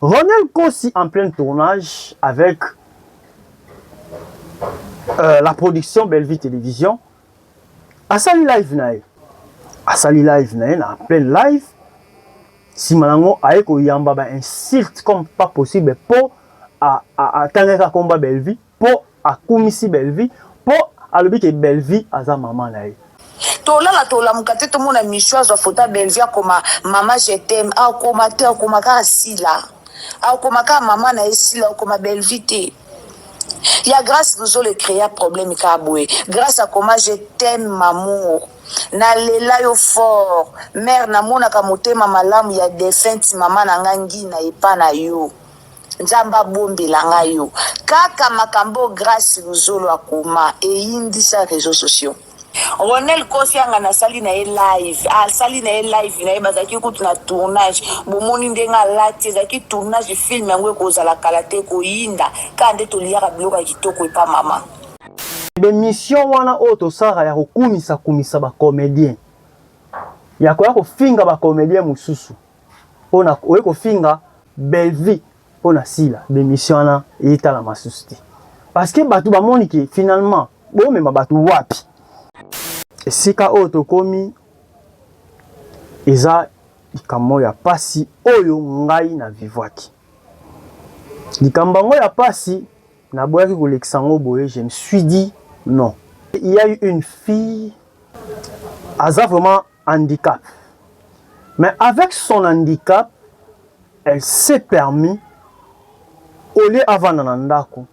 Ronel Kosi en plein tournage avec la production Bellevue Télévision asali live na ye, asali live na ye na plein live. Nsima nango aye koyamba ba insulte comme pas possible mpo atangaki akomba Bellevue, mpo akumisi Bellevue, mpo alobi ke Bellevue aza mama na ye. Tolala tolamuka te, tomona Michou azwa photo ya Bellevue, akoma "Mama, je t'aime". Akoma te, akoma kaka Sila, akoma kaka mama na ye Sila, akoma Bellevue te. Ya Grâce Luzolo ecréa problème kaka boye. Grâce akoma "Je t'aime, mamour, nalela yo fort, mare, namonaka motema malamu ya défunte mama na nga ngina epa na yo, Nzambe abombela ngai yo." Kaka makambo Grâce Luzolo akoma eyindisa réseaux sociaux. Ronel Kosi anga nasali na ye live, asali na ye live na ye, bazalaki kutu na tournage. Bomoni ndenge alati, ezalaki tournage film. Yango ekozala kala te, koyinda kaka nde toliaka biloko ya kitoko epa mama. Baémission wana oyo tosalaka ya kokumisa kumisa bacomédien, ya koya kofinga bacomédien mosusu mpona oye kofinga Bellevue mpona Sila, baémission wana eyetala masusu te, parce que bato bamoni ke finalement bomema bato wapi. Esika oyo tokomi eza likambo ya pasi oyo ngai na vivwaki. Likambo yango ya pasi, naboyaki kolekisa yango boye. Je me suis dit non, il y a eu une fille aza vraiment handicap, mais avec son handicap, elle s'est permis, au lieu avanda na ndako,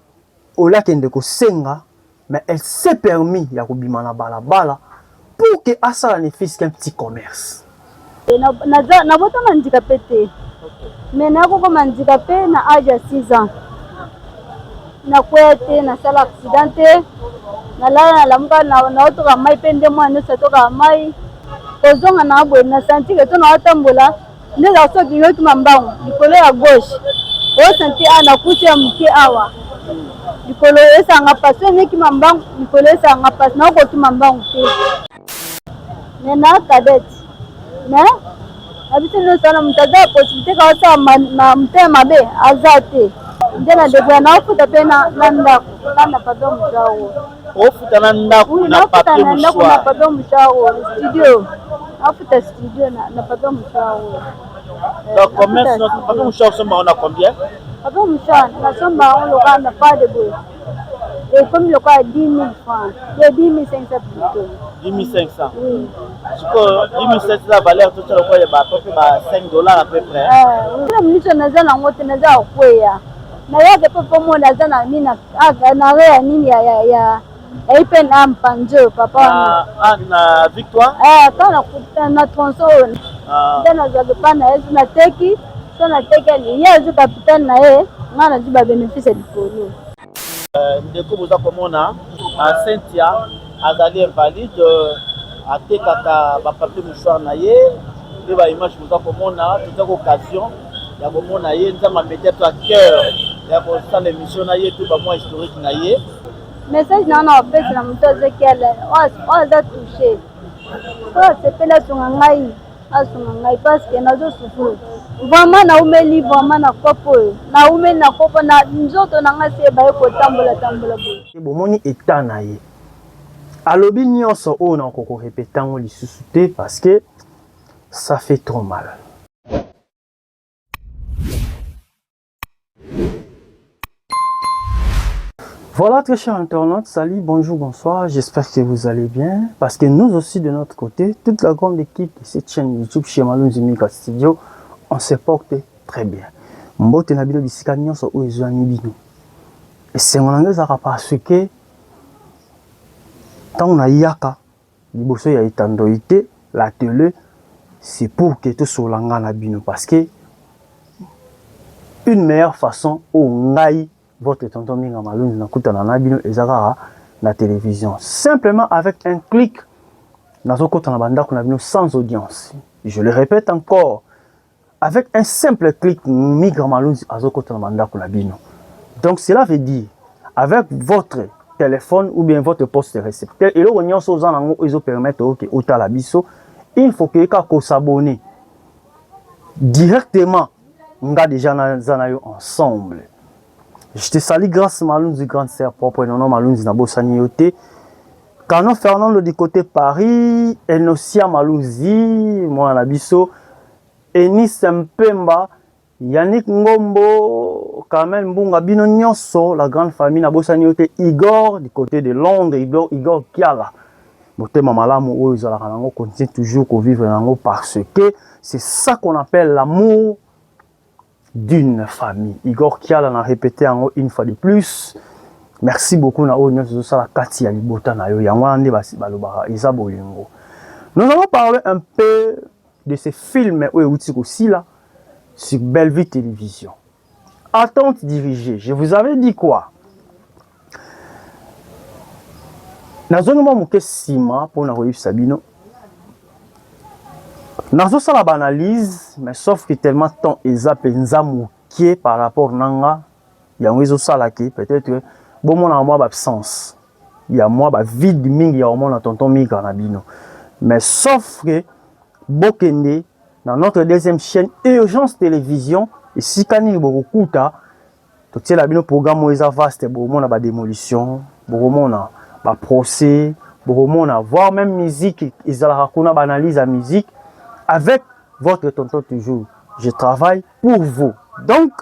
au lieu akende kosenga, mais elle s'est permis ya kobima na balabala pour que asala ne fût-ce qu'un petit commerce. Nabotama handicapé te, mais nakokoma handicapé na âge ya 6 ans. Nakwea te, nasala accident te, nalala, nalamuka, naotoka mai mpe nde mwana nyonso atokaka mai. Kozonga na boye, nasanti ke to naotambola nde ezala soki yokima mbangu likolo ya gauche, osanti awa nakuti ya moke awa, likolo esanga mpasi. Oyo nekima mbangu, likolo esanga mpasi, nakokima mbangu te. Mais na cadette, mais na biso nyonso wana, moto aza ya possibilité ka osala motema mabe aza te. Nde na debrouille, naofuta mpe na ndako ka na papier mouchoir oyo. Ofuta na ndako na papier na ndako na papier mouchoir oyo, studio, naofuta studio na papier mouchoir oyo. Donc commerce, papier mouchoir osomba na combien? Papier mouchoir nasomba yango lokola na pas de boye, ekomi lokola 10 000 francs, ye 10 500 plutôt. 10 500? Oui. Sikoyo 10 500 eza valeur totia lokola ya ba peu ba 5 $ à peu près. Na miso naza nango te, naza ya kokweya, nayaka mpe mpo mona aza na nini na re ya nini ya IPN mpanzi oyo papa wana. Na Victoire. Kaka na tronçon oyo nde nazwaka epa na ye. So nateki, so nateki, ye azwi capital na ye, ngai nazwi babénéfice ya likolo. Ndeko, boza komona Cynthia azali invalide, atekaka bapapier mouchoir na ye nde baimage boza komona. Tozaki occasion ya komona ye, Nzambe amete to à cœur ya kosala émission na ye to bamwa historique na ye. Message na wana opesela moto azekiele oyo aza touché, oyo asepeli, asunga ngai, asunga ngai, parce que nazosouffrir vraiment. Naumeli vraiment na kopo oyo, naumeli na kopo na nzoto na ngai, se ebaye kotambola tambola boye. Bomoni eta na ye, alobi nyonso oyo, nakoki korépéter yango lisusu te parce que ça fait trop mal. Voilà, très chers internautes, salut, bonjour, bonsoir, j'espère que vous allez bien, parce que nous aussi de notre côté, toute la grande équipe de cette chaîne YouTube chez Malonzi Mika Studio, on se porte très bien. Mbote na bino bisika nyonso oyo ezwami bino. Esengo na ngai ezalaka parce que ntango nayaka liboso ya etandoi te, la télé, c'est pour que tosola nga na bino, parce que une meilleure façon oyo ngai, votre tonton Minga Malunzi, nakutana na bino eza kaka na télévision. Simplement avec un clic, nazokota na bandako na bino sans audience. Je le répète encore, avec un simple clic, Migra Malunzi azokota na bandako na bino. Donc cela veut dire, avec votre téléphone ou bien votre poste récepteur, eloko nyonso oza nango ezopermettre oke otala biso, il faut que kaka kos'abonner directement. Nga dejà naza na yo ensemble. Je te salue Grace Malunzi grande sœur propre Nono Malunzi na bosani yo te. Canon Fernando du côté Paris, Enosia Malunzi mwana na biso, Enis Mpemba, Yannick Ngombo, Carmel Mbunga bino nyonso la grande famille na bosani yo te Igor du côté de Londres, Igor, Igor Kiala. Motema malamu oyo ezalaka nango continue toujours ko vivre nango parce que c'est ça qu'on appelle l'amour d'une famille. Igor Kiala na répété yango une fois de plus. Merci beaucoup na oyo nyonso ezosala kati ya libota na yo. Yango wana nde balobaka eza bolingo. Nous allons parler un peu de ce film oyo euti kosila sur Bellevue Télévision. Attente dirigée. Je vous avais dit quoi? Nazongi mwa moke nsima mpo na koyebisa bino nazosala baanalyse mais sauf que tellement temps eza mpenza moke par rapport na nga yango ezosala ke peut-être bomonaka mwa baabsence ya mwa bavide mingi ya komona tonton Mika na bino mais sauf que bokende na notre deuxième chaîne Urgence Télévision esika nini bokokuta totiela bino programme oyo eza vaste bokomona ba démolition bokomona ba procès bokomona voire même musique ezalaka kuna ba analyse ya musique avec votre tonton toujours je travaille pour vous donc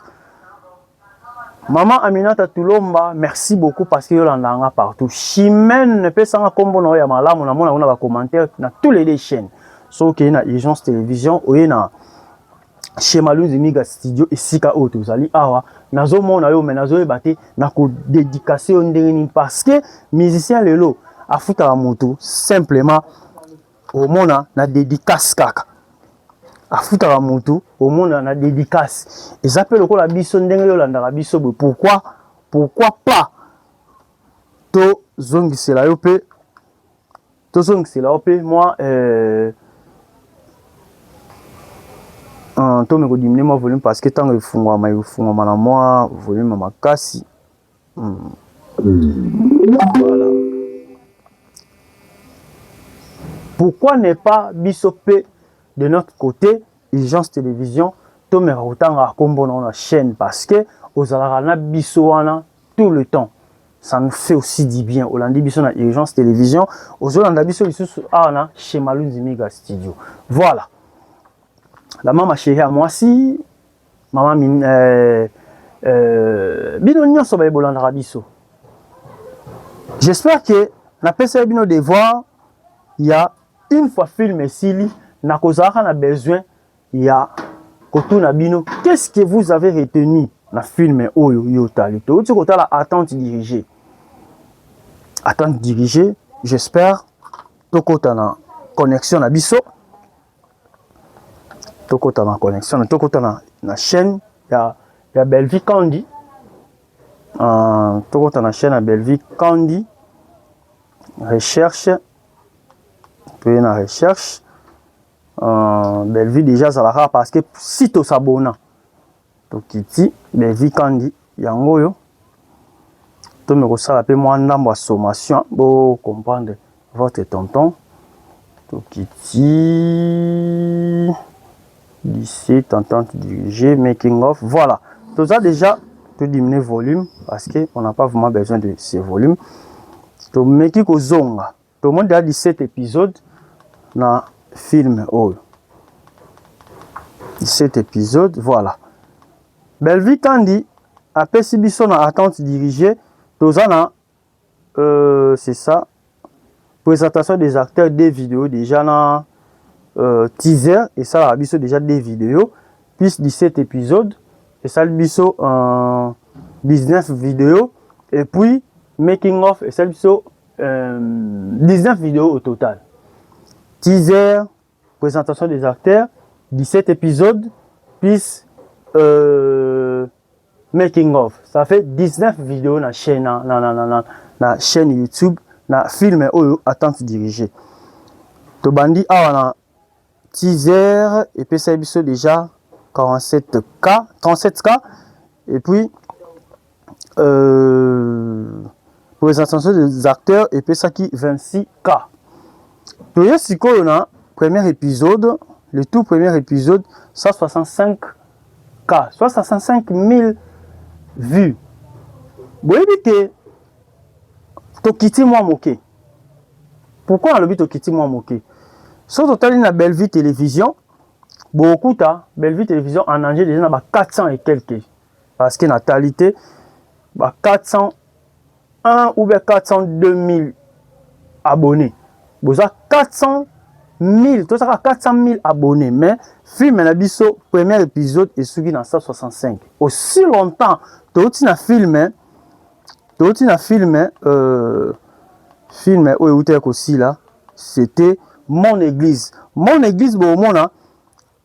Maman Aminata Tulomba, merci beaucoup parce que yolanda nga partout. Chimène pesanga kombo na ya malamu na mona na ba commentaire na tous les deux chaînes. So ke na Urgence Télévision oye na chez Malunzi Miga Studio esika oyo tozali awa nazomona yo mais nazoyeba te na ko dédicacer yo ndenge nini parce que musicien lelo afutaka motu simplement omona na dédicace kaka afutaka motu omona na dédicace eza mpe lokola biso ndenge yolandaka biso boye pourquoi pourquoi pas tozongisela yo mpe tozongisela yo mpe mwa euh, uh, tome kodimine mwa volume parce que ntango efungwama efungwama na mwa volume ya makasi Voilà. Pourquoi ne pas biso pe de notre côté Urgence Télévision tomeka kotanga kombo na na chaîne parce que ozalaka na biso wana tout le temps. Ça nous fait aussi du bien. Olandi biso na Urgence Télévision, ozolanda biso lisusu awa na chez Malunzi Miga Studio. Voilà. La mama chérie à mwasi Mama min euh, euh, bino nyonso baye bolandaka biso. J'espère que napesaki bino devoir ya une fois film esili nakozalaka na besoin ya kotuna bino qu'est-ce que vous avez retenu na film oyo yo otali. Touti kotala attente dirigée. Attente dirigée, j'espère tokota na connexion na biso. Tokota na connexion na tokota na, na chaîne ya, ya Bellevue Candy. Uh, tokota na chaîne ya Bellevue Candy. Recherche. Toye na recherche. Uh, Bellevue déjà azalaka parce que si tosabona tokiti Bellevue Candy yango oyo tome kosala mpe mwa ndambo ya sommation bo comprendre votre tonton tokiti 17 entente dirigée making of voilà toza déjà to diminuer volume parce que on n'a pas vraiment besoin de ce volume tomeki kozonga tomoni déjà 17 épisodes na film oyo 17 épisodes voilà Bellevue Kandi apesi biso na attente dirigée toza na euh, c'est ça présentation des acteurs des vidéos déjà na euh, teaser esalaka biso déjà des vidéos plus 17 épisodes esali biso euh, 19 vidéos et puis making of esali biso euh, 19 vidéos au total teaser présentation des acteurs 17 épisodes plus euh, making of ça fait 19 vidéos na chaîne na, na, na, na, na chaîne YouTube na film oyo attente dirigée tobandi awa na teaser epesaki biso déjà 47k 37k et puis euh, présentation des acteurs epesaki 26k toye sikoyo na premier épisode le tout premier épisode 165 K 165 000 vues. Boyebi te tokiti mwa moke. Pourquoi nalobi tokiti mwa moke? Soki totali na Bellevue Télévision, bokokuta Bellevue Télévision en danger déjà na ba 400 et quelques. Parce que natali te ba 401 ou bien 402 000 abonnés. Boza 400 000, tozaka 400 000 abonnés, mais film na biso premier épisode esuki na 165. Aussi longtemps touti na film, touti na film film oyo eutaki kosila, c'était Mon Église. Mon Église, bomona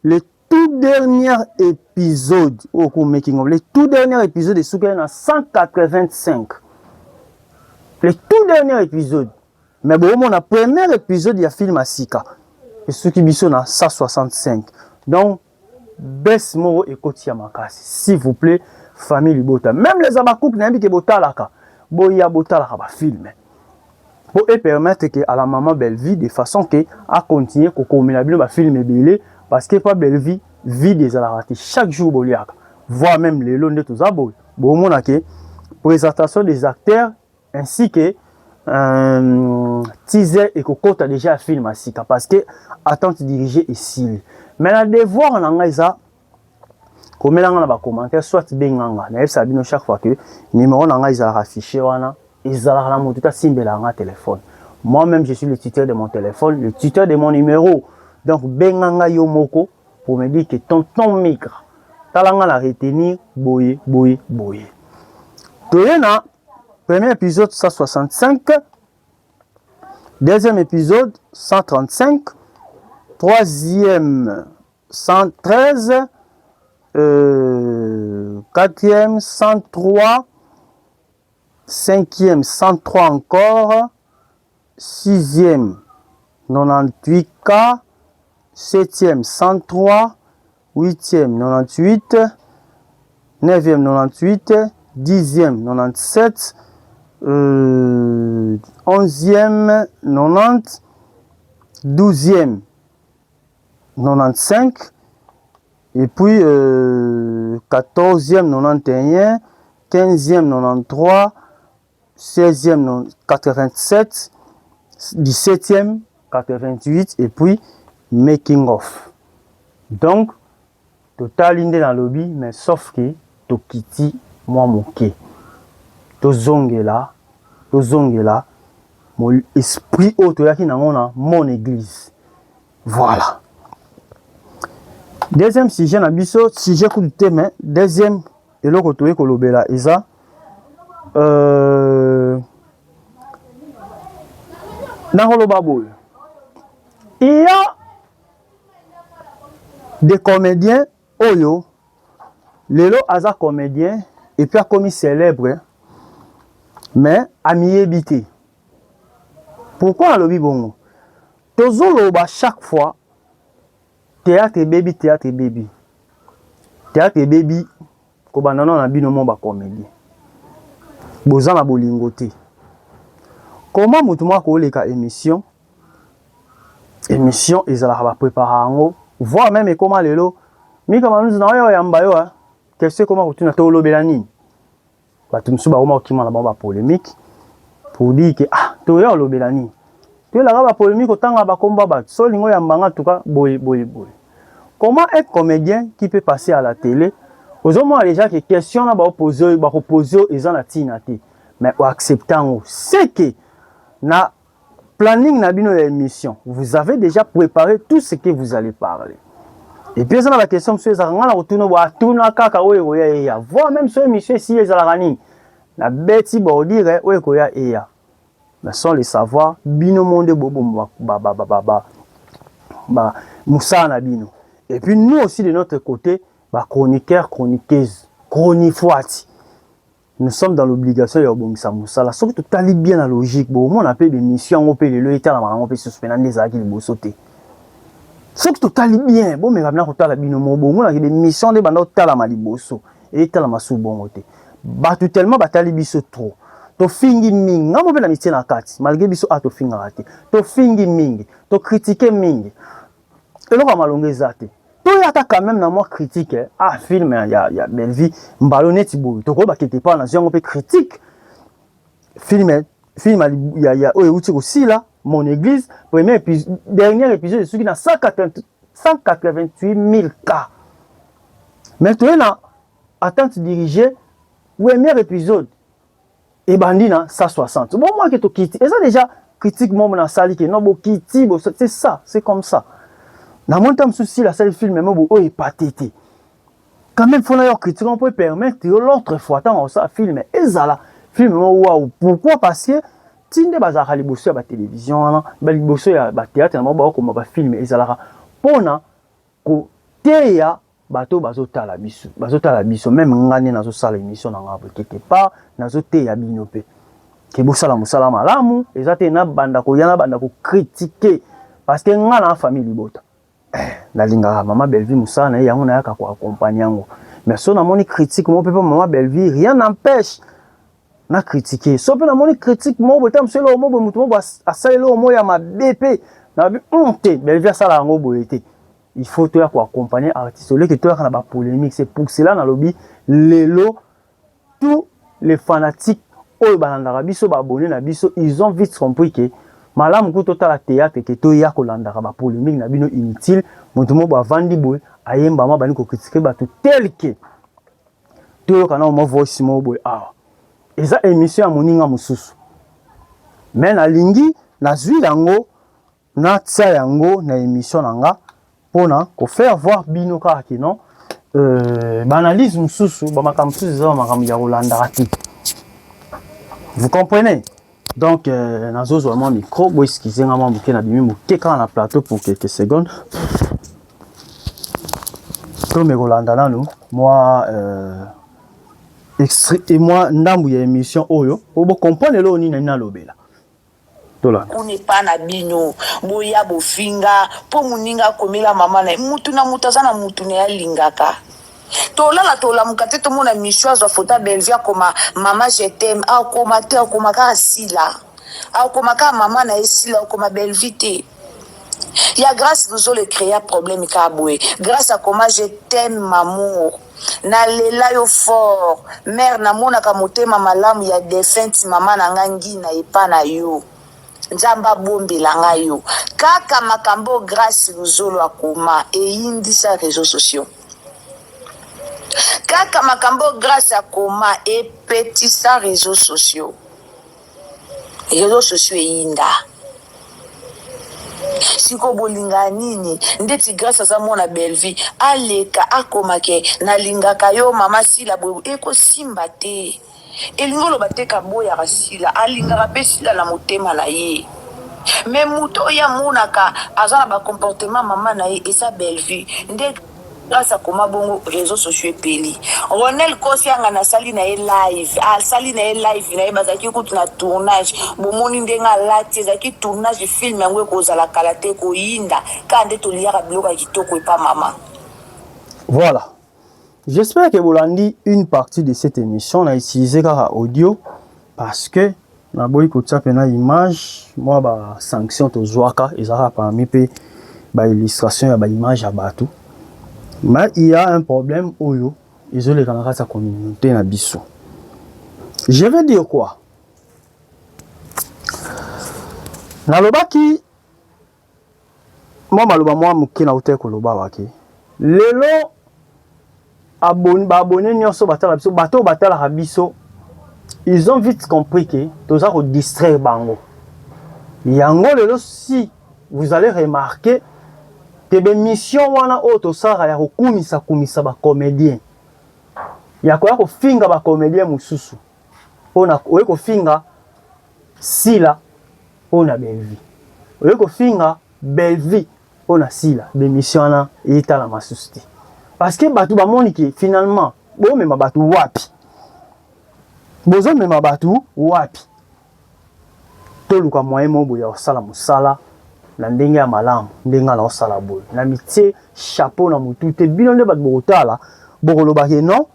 le tout dernier épisode oyo making of, le tout dernier épisode esukaki na 185, le tout dernier épisode. Mais bomona premier épisode ya film ya sika esuki biso na 165. Donc baisse moko ekoti ya makasi. S'il vous plaît, famille libota, même les abakouk, nayebi ke botalaka, boya botalaka bafilm po epermettre ke à la maman Bellevue de façon ke acontinue kokomela bino bafilm ebele, parce que pa Bellevue vide ezalaka te, chaque jour boliaka, voire même lelo nde toza boye, bomona ke présentation des acteurs ainsi que teaser ekokota déjà ya film ya sika, parce que attente dirigée esili. Mais na devoir na ngai eza komela nga na bacommentaire, soit benganga. Nayebisaka bino chaque fois que numéro na ngai ezalaka affiché wana, ezalaka na moto tasimbelaka nga téléphone. Moi-même, je suis le tuteur de mon téléphone, le tuteur de mon numéro. Donc benganga yo moko pour me dire que tonton Migra, tala nga na retenir boye boye boye. Toye na premier épisode 165, deuxième épisode 135, troisième 113, quatrième 103, cinquième 103 encore, sixième 98K, septième 103, huitième 98, neuvième 98, dixième 97, 11e 90, 12e 95, et puis 14e 91, 15e 93, 16e 87, 17e 88 et puis making of. Donc totali nde nalobi, mais sauf que tokiti mwa moke. Tozongela, tozongela esprit oyo toyaki nango na Mon Église. Voilà, deuxième sujet na biso, sujet kutu te, mais deuxième eloko toyei kolobela eza nakoloba boye: il y a des comédiens oyo lelo aza comédien et puis akomi célèbre, mais amiyebi te. Pourquoi alobi bongo? Tozoloba chaque fois théâtre ebebi, théâtre ebebi, théâtre ebebi. Kobanda nano na bino mo bacomédien, boza na bolingo te. Comment moto moko akoleka émission? Émission ezalaka baprépara yango, voire même ekóma lelo Mika Manuzi na oyo oyamba yo question ekóma kotuna tolobela nini. Bato mosusu bakoma kokima na bango bapolémique pour dire que ah, toya olobela nini, toyelaka bapolémique, otanga bakomba bato. So olingi oyambanga tuka boye boye boye. Comment un comédien qui peut passer à la télé, ozomona déjà que question na baopose oyo bakopose oyo eza na ntina te, mais oaccepte yango? C'est que na planning na bino ya émission, vous avez déjà préparé tout ce que vous allez parler. Et puis eza na baquestion mosusu ezalaka nga na kotuna bo atuna kaka oyo ekoya eya, voire même so émission esi ezalaka nini, nabeti bordure oyo ekoya eya. Mais sans le savoir, bino mo nde boboma mosala na bino. Et puis nous aussi, de notre côté, bachroniqueur, chroniqueuse, chronifoiti, nous sommes dans l'obligation ya kobongisa mosala. Soki totali bien na logique, bomona mpe bémission yango mpe lelo etalamaka yango mpe susu mpena nde ezalaki liboso te. Soki totali bien, bomeka mpena kotala bino mo, bomonaki bémission nde banda kotalama liboso etalama su bongo te. Bato tellement batali biso trop, tofingi mingi, ngambo mpe na mitie na kati, malgré biso a tofingaka te, tofingi mingi, tokritike mingi, eloko ya malongo eza te. Toyaka quand même na mwa critique eh. Ah, film ya, ya Bellevue mbalo neti boye tokoyeba quelque part nazwi yango mpe critique. Film film ya, ya oyo euti kosila mon église, premier épisode, dernier épisode esuki na 188 000 cas, mais toye na attente dirigée, premier épisode ebandi na 160. Bon, moi ke tokiti, eza déjà critique moko nasali ke non, bokiti bo, c'est ça, c'est comme ça. Namoni ta mosusu sila asali film mo boye oyo epate te, quand même faut na yo critique mpo permettre yo l'autre fois ntango osala film, ezala film mo waouh. Pourquoi? Parce que ti nde bazalaka liboso ya batélévision wana, liboso ya bathéâtre na bango, bakokoma bafilm, ezalaka mpona koteya bato bazotala biso, bazotala biso. Même nga nde nazosala émission na nga boye, quelque part nazoteya bino mpe ke bosala mosala malamu. Eza te nabanda koya, nabanda kocritiquer, parce que nga na famille libota eh, nalingaka mama Bellevue, mosala na ye yango nayaka koaccompagner yango. Mais so namoni critique moko mpe mpo mama Bellevue, rien n'empêche na critique. So mpe namoni critique moko boye, ta mosu eloko moko boye, motu moko asali eloko moko ya mabe mpe nabi te, Bellevue asala yango boye te. Il faut toya koaccompagner artiste oleke toyaka na bapolémique. C'est pour cela nalobi lelo, tous les fanatiques oyo balandaka biso, baabonné na biso, ils ont vite compris ke malamu ku totala théâtre ke toya kolandaka bapolémique na bino inutile. Moto moko avandi boye, ayembama, bandi kocritiquer bato tel ke toyoka na mwa voice moko boye awa. Eza émission ya moninga mosusu, mais nalingi nazwi yango, natia yango na émission na nga mpona kofaire voir bino kaka ke non, baanalyse mosusu, bamakambo mosusu eza bamakambo ya kolandaka te, vous comprenez? Donc nazozwa mwa micro, bo excuse nga mwa moke, nabimi moke kaka na plateau pour quelques secondes. Tome kolanda nanu mwa extrait, mwa ndambu ya émission oyo po bocomprendre eloko nini nani nalobela. Tolanda. Kuna epa na bino, boya bofinga mpo moninga akomela mama na ye. Mutu na mutu aza na mutu na ye alingaka. Tolala, tolamuka te, tomona Micho azwa foto ya Bellevue, akoma "mama je t'aime". Akoma te, akoma kaka Sila, akoma kaka mama na ye Sila, akoma Bellevue te. Ya Grâce luzolo ecréa problème kaka boye. Grâce akoma "je t'aime mamour, nalela yo fort mare, namonaka motema malamu ya défunte mama na nga ngina epa na yo, Nzambe abombela ngai yo". Kaka makambo Grâce Luzolo akoma eyindisa réseaux sociaux. Kaka makambo Grâce akoma epetisa réseaux sociaux, réseaux sociaux eyinda. Sikoyo bolingaka nini? Ndeti Grâce aza mwana Bellevue, aleka akomake "nalingaka yo mama Sila" boye, ekosimba te. Elingi oloba te kaboyaka Sila, alingaka mpe Sila na motema na ye, mais moto oyo amonaka aza na bacomportement mama na ye eza Bellevue. Nde Grâce akoma bongo, réseau sociaux epeli. Ronel Kosianga nasali na ye live, asali na ye live na ye, bazalaki kutu na tournage. Bomoni ndenge alati, ezalaki tournage film yango ekozala kala te, koyinda kaka nde toliaka biloko ya kitoko epa mama. Voilà, j'espère que bolandi une partie de cette émission. Na utilisé kaka audio parce que naboyi kotia mpena image. Mwa basanction tozwaka ezalaka parmi mpe baillustration ya baimage ya bato. Mais il y a un problème oyo ezoleka na kati ya communauté na biso. Je vais dire quoi? Nalobaki mwa maloba mwa moke, nauta koloba wake lelo baabonné nyonso batala biso, bato oyo batalaka biso, ils ont vite compris que toza kodistraire bango. Yango lelo, si vous allez remarquer te, baémission wana oyo tosalaka ya kokumisa kumisa bacomédien, ya koya kofinga bacomédien mosusu, mpona oye kofinga Sila mpona Bellevue, oye kofinga Bellevue mpona Sila, baémission wana etalama susu te, parce que bato bamoni ke finalement bomema bato wapi, bozomema bato wapi. Toluka moyen moko boye ya kosala mosala na ndenge ya malamu. Ndenge na osala boye na mitie chapeau na motu te, bino nde bato bokotala, bokoloba ke non,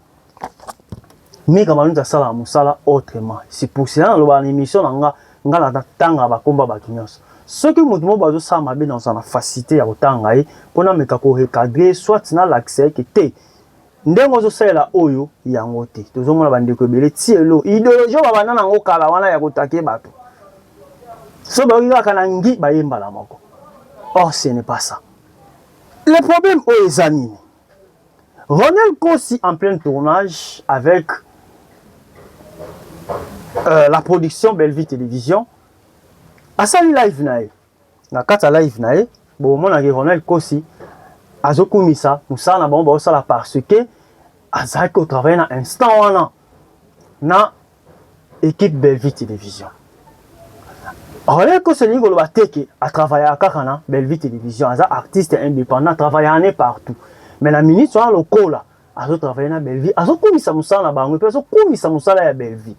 Mika Malunzi asalaka mosala autrement. C'est pour cela nalobaka na émission na nga, nga na natanga bakomba bato nyonso. Soki moto moko azosala mabe, nazala na facilité ya kotanga ye mpo nameka korecadrer, soit nalakisa ye ke te, ndenge ozosalela oyo yango te. Tozomona bandeko ebele ti elo idéologie oyo babanda nango kala wana ya kotake bato, so bayoki kaka na ngi bayembala moko. Or ce n'est pas ça le problème. Oyo eza nini? Ronel Kosi en plein tournage avec la production Bellevue Télévision asali live na ye. Na kati ya live na ye, bomonaki Ronel Kosi azokumisa mosala na bango baosala, parce que azalaki kotravailler na instant wana na équipe Bellevue Télévision. Ronel Kosi elingi koloba te ke atravaillaka kaka na Bellevue Télévision. Aza artiste indépendant, atravaillaka ne partout, mais na minute wana, lokola azotravailler na Bellevue, azokumisa mosala na bango mpe azokumisa mosala ya Bellevue.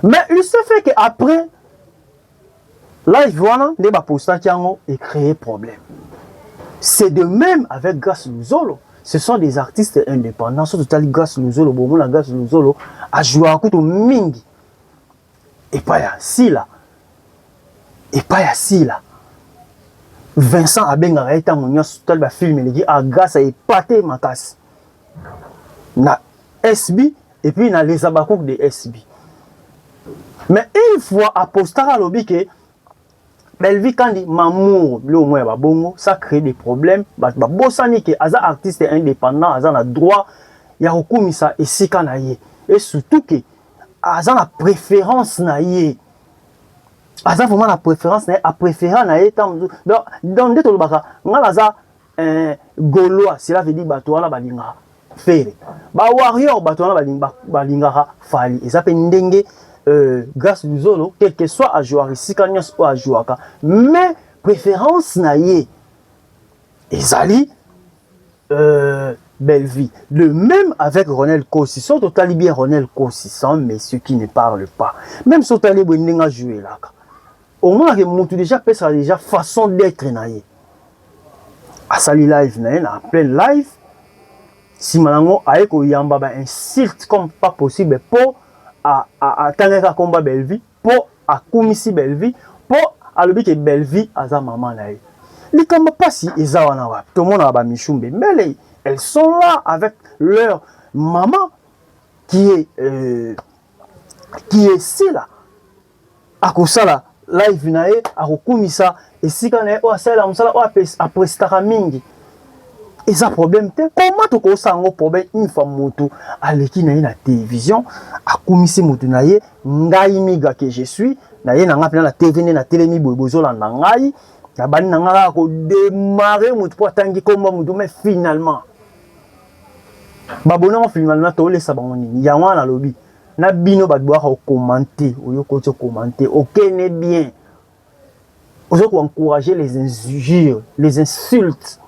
Mais il se fait que après live wana nde bapostaki yango, ecréer problème. C'est de même avec Grâce Luzolo. Ce sont des artistes indépendants. So totali Grâce Luzolo, bomona Grâce Luzolo ajouaka kutu mingi epai ya Sila, epai ya Sila. Vincent abengaka ye ntango nyonso. Totali bafilm eleki a Grâce aepate makasi na SB et puis na Les Abakouk de SB. Mais une fois apostaka, alobi ke Bellevue Kandi mamour, biloko moko ya babongo, ça crée des problèmes. Bato babosani ke aza artiste indépendant, aza na droit ya kokumisa esika na ye, et surtout ke aza na préférence na ye, aza vraiment na préférence na ye, apréféra na ye ntango. Donc nde tolobaka, nga naza Gaulois, cela veut dire bato wana balingaka Ferre, bawarrior, bato wana balingaka Fally. Eza mpe ndenge Grâce Luzolo, quel que soit ajouaka esika nyonso oyo ajouaka, mais préférence na ye ezali Bellevue. De même avec Ronel Kosi. So totali bien Ronel Kosi, c'est un monsieur qui ne parle pas. Même so totali boye ndenge ajouelaka, omonaka motu déjà apesaka déjà façon d'être na ye. Asali live na ye na plein live, nsima nango aye koyamba bainsulte comme pas possible, mpo atangaki akomba Bellevue, mpo akumisi Bellevue, mpo alobi ke Bellevue aza mama na ye. Likambo mpasi eza wana wapi? Tomonaka bamishumbe mbele, elles sont là avec leur maman qui est Sila. Akosala live na ye, akokumisa esika na ye oyo asalela mosala, oyo aprestaka mingi, eza problème te. Comment tokosala yango problème une fois motu aleki na ye na télévision, akumisi motu na ye? Ngai miga que je suis na ye na ngai mpena na TV, nde natelemi boye, bozolanda ngai, nabandi na ngai kaka kodémarrer motu mpo atangi komba motu. Mais finalement babonango, finalement tolesa bango nini? Yango wana nalobi na bino, bato boyaka kocommenter, oyo okoti ocommenter, okene bien, ozo koencourager les injures, les insultes.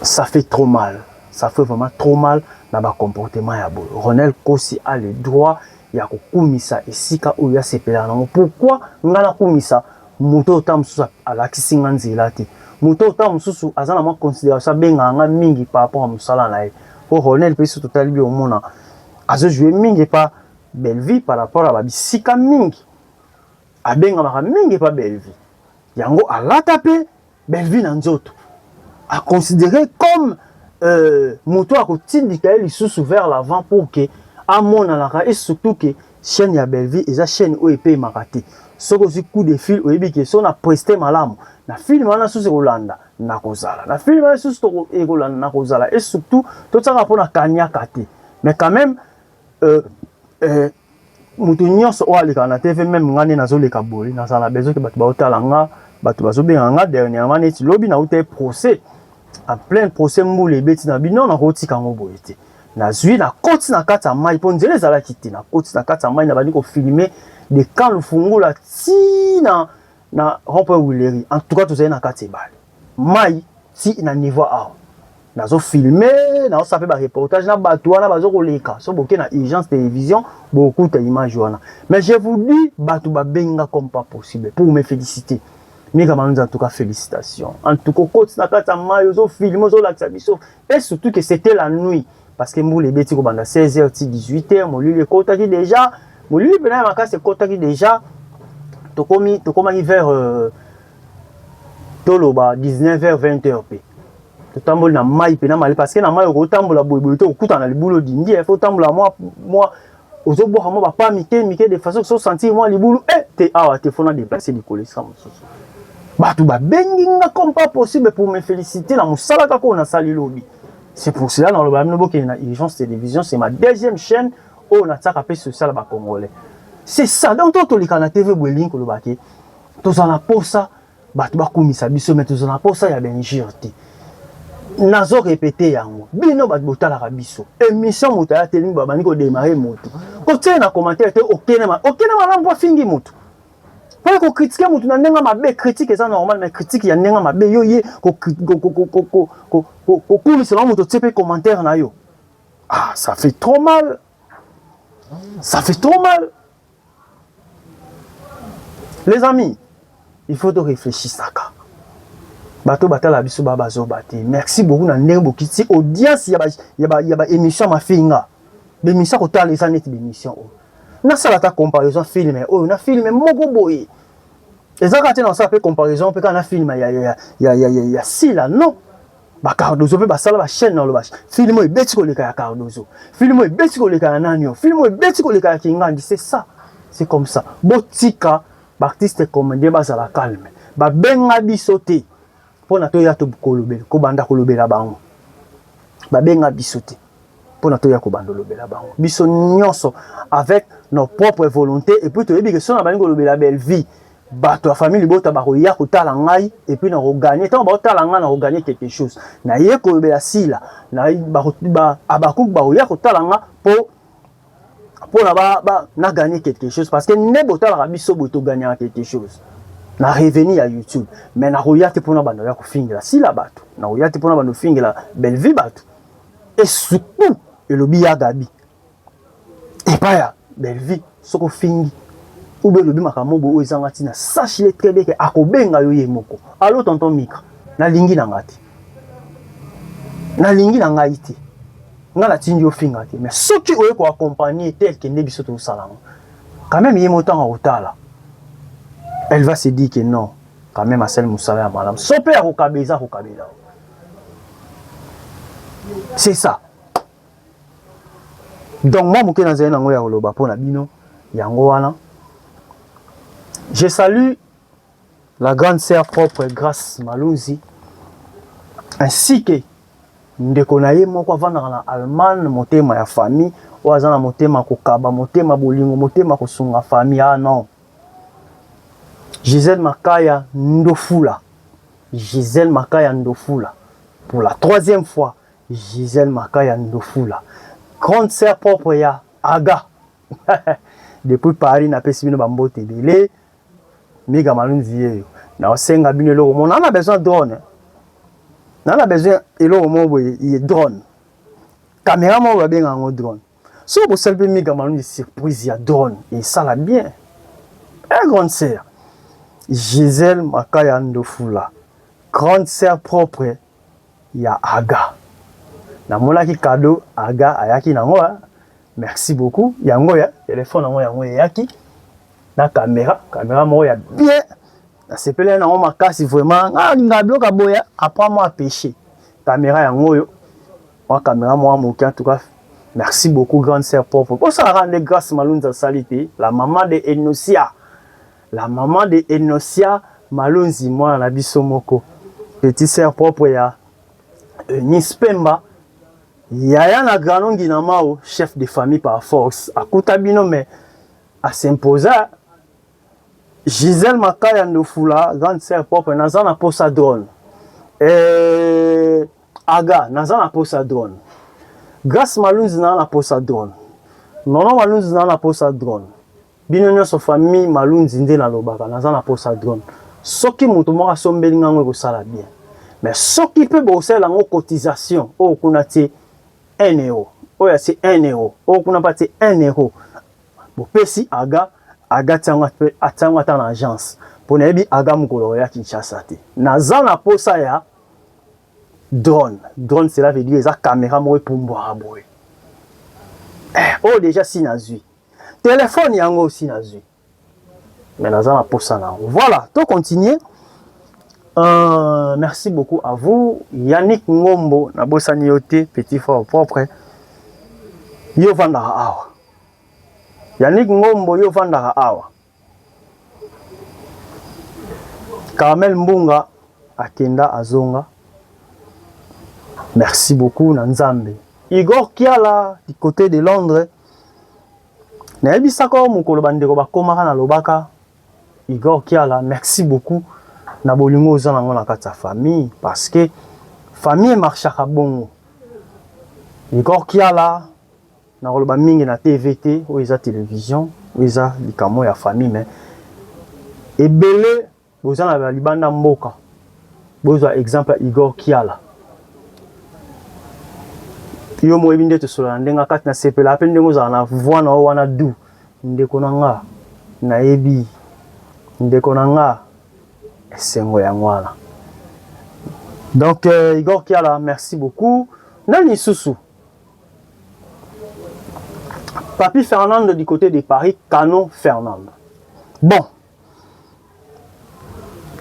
Ça fait trop mal, ça fait vraiment trop mal na bacomportement ya boye. Ronel Kosi a le droit ya kokumisa esika oyo asepelaka nango. Pourquoi nga nakumisa moto oyo ta mosusu alakisi nga nzela te, moto oyo ta mosusu aza na mwa considération, abengaka nga mingi par rapport ya mosala na ye? Po Ronel mpe, so totali bi, omona azojouer mingi epa Bellevue par rapport ya babisika mingi, abengamaka mingi epa Bellevue. Yango alata mpe Bellevue na nzoto, aconsidéré comme moto akotindika ye lisusu vers l'avant pour ke amonanaka. Et surtout ke chaîne ya Bellevue eza chaîne oyo epeyemaka te. Soki ozwi coup de fil, oyebi ke so na preste malamu na film wana, susu ekolanda nakozala na film wana, susu ekolanda nakozala. Et surtout totiaka mpona kaniaka te, mais quand même moto nyonso oyo alekaka na TV, même nga nde nazoleka boye, nazala na besoin ke bato baotala nga, bato bazobenga nga. Dernièrement, neti lobi, nauta procès, en plein procès, mbula ebeti na bino, nakotika yango boye te. Nazwi, nakoti na kati ya mai mpo nzela ezalaki te. Nakoti na kati ya mai, nabandi kofilmer de camp Lufungula ti na rond-point Huilerie. En tout cas, tozali na kati ebale, mai ti na niveau awa. Nazofilmer, nazosala mpe bareportage na bato wana bazokoleka. So boke na Urgence Télévision, bokuta image wana. Mais je vous dis, bato babenga comme pas possible pour me féliciter: Mika Malonzi, en tout cas félicitations, en tout cas okoti na kati ya mai, ozofilmer, ozolakisa biso. Et surtout que c'était la nuit, parce que mbula ebeti kobanda 16h ti 18h, molili ekotaki déjà, molili mpena ya makasi ekotaki déjà. tokomi tokomaki vers euh, toloba 19h 20h mpe totamboli na mai mpe na mali parce que na mai okotambola boyeboye te okutana na libulu odindi il faut otambola mwa mwa ozobwaka mwa bapa mike mike de façon so sentir mwa libulu e te awa te faut na déplacer likolo esika mosusu. Bato babengi nga comme pas possible pour me féliciter na mosala kaka oyo nasali lobi. C'est pour cela naloba bino bokende na Urgence Télévision, c'est ma deuxième chaîne oyo natiaka mpe social ya bacongolais. C'est ça. Donc to toleka na TV boye, elingi koloba ke tozala na posa bato bakumisa biso, mais tozala na posa ya bainjure te. Nazo répéter yango, bino bato botalaka biso émission, moto aya telemi, babandi kodémarrer moto, kotia na commentaire te okene okene malamu mpo afingi moto, mpo kocritiquer motu na ndenge mabe. Critique eza normal, mais critique ya ndenge mabe, yo ye kokumisela moto, otie mpe commentaire na yo, ah, ça fait trop mal, ça fait trop mal. Les amis, il faut to réfléchissaka. Bato batala biso ba bazoba te. Merci beaucoup na ndenge bokiti audience ya baémission ya mafinga. Baémission kotala eza neti baémission oyo nasala ata comparaison film oyo na film moko boye eza kaka te. Nasala mpe comparaison mpe kaka na film ya Sila, non, bacardozo mpe basala bachaîne na oloba film oyo ebeti koleka ya Cardozo, film oyo ebeti koleka ya nani, oyo film oyo ebeti koleka ya Kingandi. C'est ça, c'est comme ça. Botika baartiste comédien bazala calme. Babenga biso te mpona toya kobanda kolobela bango. Babenga biso te mpona toya kobanda kolobela bango. Biso nyonso avec nos propres volontés. Et puis toyebi ke so na balingi kolobela Bellevie, bato ya famille libota bakoya kotala ngai et puis nakogagner. Ntango baotala ngai, nakogagner quelque chose. Naye kolobela Sila, abakuku bakoya kotala nga mpo mpona na gagner quelque chose, parce que nde botalaka biso boye, togagnaka quelque chose na revenu ya YouTube. Mais nakoya te mpona bando ya kofingela Sila bato, nakoya te mpona bando ofingela Bellevie bato. Et surtout elobi ya Gabi epai ya Bellevie, soki ofingi ube elobi makambo boye oyo ezanga ntina, sache le très bien ke akobenga yo ye moko: "Allo tonton Mika, nalingi na nga te, nalingi na ngai te, nga natindi ofinga te." Mais soki oye koaccompagner tel ke nde biso tozosala yango, quand même ye mo ntango akotala, elle va se dire que non, quand même asali mosala ya malamu. So mpe ya kokaba eza kokabela, c'est ça. Donc mwa moke nazali nango ya koloba mpo na bino yango wana. Je salue la grande sœur propre Grâce Malunzi ainsi que ndeko na ye moko avandaka na Allemagne, motema ya famille oyo aza na motema kokaba, motema bolingo, motema kosunga famille. Ah non, Gisèle Makaya Ndofula, Gisèle Makaya Ndofula, pour la troisième fois, Gisèle Makaya Ndofula, grande sœur propre ya Aga depuis Paris, napesi bino bambote ebele. Miga Malunzi yeyo, naosenga bino eloko moko: naa na besoin drone, naa na besoin eloko moko boye ye drone, caméra moko babenga yango drone. Soki bosali mpe Miga Malunzi surprise ya drone, esala bien. Eh, grande sœur Gisèle Makaya Ndofula, grande sœur propre ya Aga, namonaki cadeau Aga ayaki nango. Merci beaucoup. Yango ya telefone yango, yango eyaki na caméra, caméra moko ya bien. Nasepeli nango makasi vraiment. Nga alingaka biloko ya boya. Après moi apêche caméra yango oyo, mwa caméra moko moke. En tout cas, merci beaucoup, grande sœur propre. Bosalaka nde Grâce Malunzi asali te, la maman de Enosia, la maman de Enosia Malunzi, mwana na biso moko, petit sœur propre ya Eunice Pemba, yaya na Granongi na Mao, chef de famille par force. Akuta bino mais asimposa. Gisèle Makaya Ndofula, grande sœur propre, naza na posa drone. Aga naza na posa drone, Grâce Malunzi naza na posa drone, Nono Malunzi naza na posa drone. Bino nyonso famille Malunzi nde nalobaka, naza na posa drone. Soki moto moko asombeli ngango, ekosala bien. Mais soki mpe bokosalela yango cotisation, oyo kuna tie 1 euro, oyo atie 1 euro, oyo kuna mpe atie 1 euro, bopesi Aga, Aga tiango, atiango ata na agence, mpo nayebi Aga mokolo ya Kinshasa te. Naza na posa ya drone. Drone, cela veut dire eza caméra moko epumbwaka boye. Eh, oyo déjà si nazwi telefone yango, osi nazwi. Mais naza na posa na yango. Voilà, to continuer. Merci beaucoup à vous Yannick Ngombo, nabosani yo te, petit frère propre. Yo vandaka awa. Yannick Ngombo, yo vandaka awa. Carmel Mbunga akenda azonga. Merci beaucoup na Nzambe. Igor Kiala du côté de Londres. Nayebisaka yo mokolo bandeko bakomaka nalobaka Igor Kiala merci beaucoup na bolingo oza nango na kati ya famille parce que famille emarchaka bongo. Igor Kiala nakoloba mingi na TV te oyo eza television oyo eza likambo ya famille mais ebele Boza na ba libanda mboka bozwa exemple ya Igor Kiala. Yo moyebi nde tosolola na ndenge kati na sepela pe ndenge ozala na voix na yo wana doux. Ndeko na nga nayebi ndeko na nga esengo yango wana. Donc euh, Igor Kiala merci beaucoup. Nani lisusu? Papi Fernando du côté de Paris, Canon Fernando. Bon,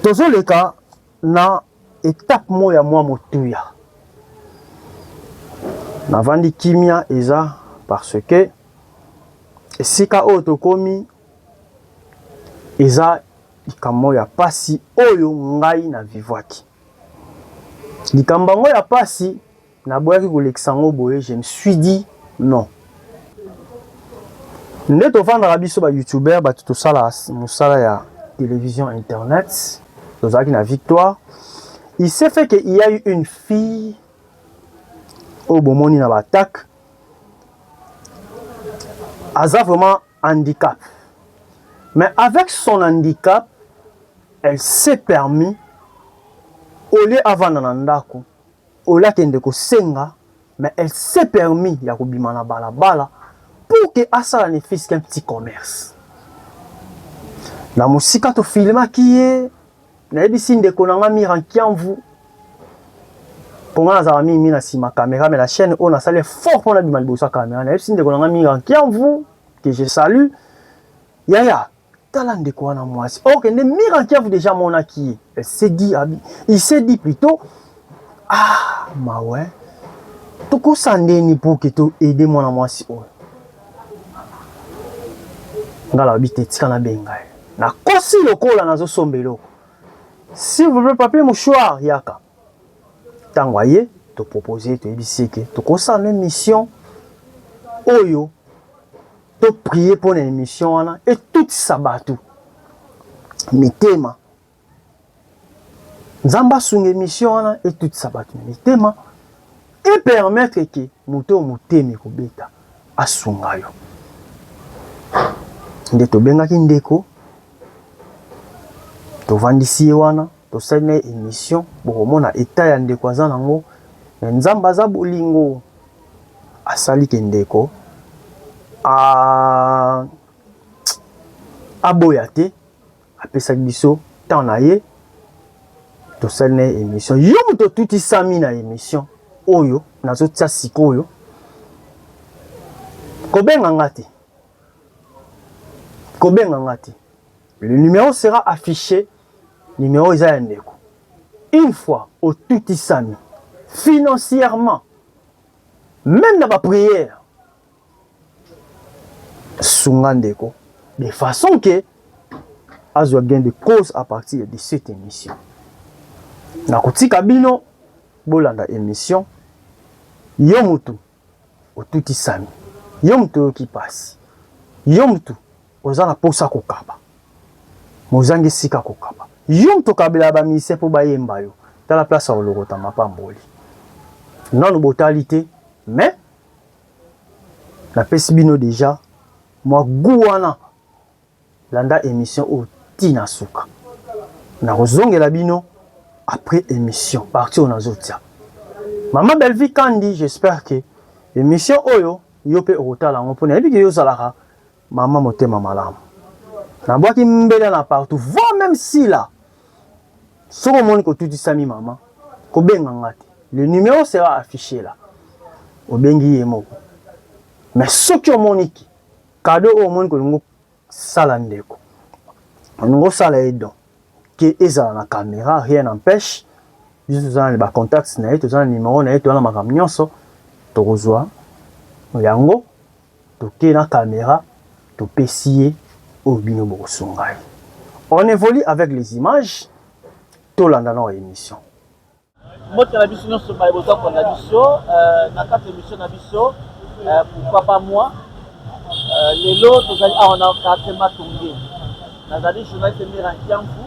Tozoleka na etape moko ya mwa motuya. Navandi kimia eza parce que esika oyo tokomi eza likambo ya pasi oyo ngai na vivwaki. Likambo yango ya pasi Naboyaki kolekisa yango boye, je me suis dit non. Nde tovandaka biso ba youtubeurs bato tosalaka mosala ya television internet, tozalaki na victoire. Il s'est fait que il y a eu une fille oyo bomoni na ba attaque aza vraiment handicap. Mais avec son handicap, elle s'est permis au lieu avanda na ndako Au lieu akende kosenga mais elle s'est permis ya kobima na balabala pour que asala ne fût-ce qu'un petit commerce. Na mosika to filmaki ye, nayebisi ndeko na nga Mira Nkiamvu mpo nga nazala mingi na nsima camera mais na chaîne oyo nasali effort mpo nabima liboso ya camera. Nayebisi ndeko na nga Mira Nkiamvu que je salue, yaya Tala ndeko wana mwasi. Ok, nde Mira Nkiavu deja amonaki ye. Elle s'est dit, il s'est dit plutôt, ah, mawe, tokosa ndeni pour que to aider mwana mwasi oyo. Nga nalobi te, tika nabenga ye. Nakosi lokola nazosomba eloko. S'il vous plaît, papier mouchoir, yaka. Tango aye, to proposer, toyebisi ye ke tokosala mission oyo To prier pona emission wana etutisa batu mitema. Nzambe asunga emission wana etutisa batu mitema et permettre que moto oyo motema ekobeta asunga yo. Nde tobengaki ndeko, tovandisi ye wana, tosali na ye emission, bokomona etat ya ndeko aza nango, mais Nzambe aza bolingo. Asali ke ndeko a aboya te, apesaki biso temps na ye, tosali na ye emission. Yo moto otutisami na emission oyo nazotia sikoyo, kobenga nga te, kobenga nga te. Le numero sera affiche, numero eza ya ndeko. Une fois otutisami financièrement, meme na ba prière, sunga ndeko de façon que azwa gain de cause à partir de cette émission. Nakotika bino bolanda émission yo mutu otutisami, yo mutu oyoki pasi, yo mutu oza na posa kokaba, mais ozangi esika kokaba, yo mutu okabelaka ba musiciens po bayemba yo, tala place ya kolokota mapamboli. Nanu botali te mais napesi bino dejà mwa gout wana. Landa emission oyo ti na suka. Nakozongela bino après emission partie oyo nazotia. Maman Bellevue Kandi, j'espère que emission oyo yo pe okotala yango po nayebi ke yo ozalaka mama motema malamu. Nabwaki mbela na partout, voire même Sila. Soki omoni kotutisami mama, kobenga nga te. Le numero sera affiche là. Obengi ye moko. Mais soki omoni ke cadeau oyo omoni kolingo sala ndeko. Olingi osala ye don ke ezala na camera, rien n'empêche, biso toza na ba contacts na ye, toza na numero na ye, toza na makambo nyonso, tokozwa yango, toke na camera, topesi ye oyo bino bokosunga ye. On évolue avec les images, tolanda na émission. Mbote na biso nyonso baye boza kolanda biso euh, na kati émission na biso euh, pourquoi pas moi euh, lelo tozali awa na quartier Matonge. Nazali journaliste Mira Nkiamvu.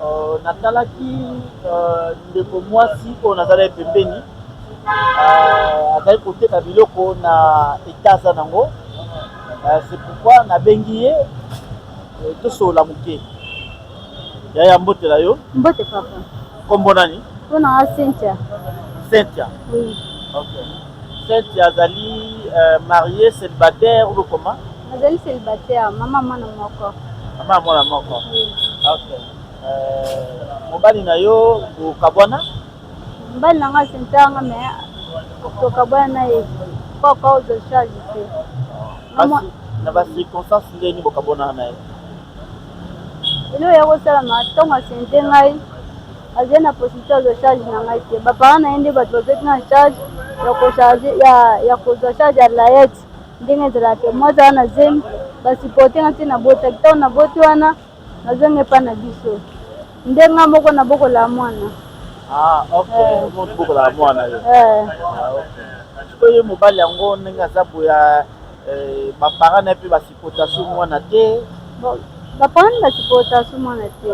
Euh, natalaki euh, ndeko mwasi oyo nazali ye pembeni euh, azali koteka biloko na etat aza nango euh, c'est pourquoi nabengi ye euh, tosolola moke. Yaya, mbote na yo. Mbote papa. Kombo nani? Mpo na nga Cynthia. Cynthia. Oui. Ok. Cynthia azali euh, mariée, célibataire ou comment? Nazali célibataire, mama mwana moko. Mama mwana moko. Oui. Ok. Euh, mobali na yo bokabwana? Mobali na nga Cynthia nga mais tokabwana na ye. Papa ozwa charge te. Basi na ba circonstances ndenge nini bokabwana na ye? Eloko ya kosalama ntango asente ngai azali na possibilité azwa charge na ngai te. Baparent na ye nde bato bazwaki nga charge ya kocharge ya kozwa charge ya layete ndenge ezalaka mwasi aza na zemi basupporte nga ti nabotaki. Ntango naboti wana nazongi epai na biso nde nga moko nabokolaka mwana. Ah, ok. Eh. Bokolaka mwana yo. Eh. Ah, ok. Sikoyo ye mobali yango ndenge aza boya eh, baparent na ye mpe basupporta su mwana te. Bon, baparent basupporta su mwana te.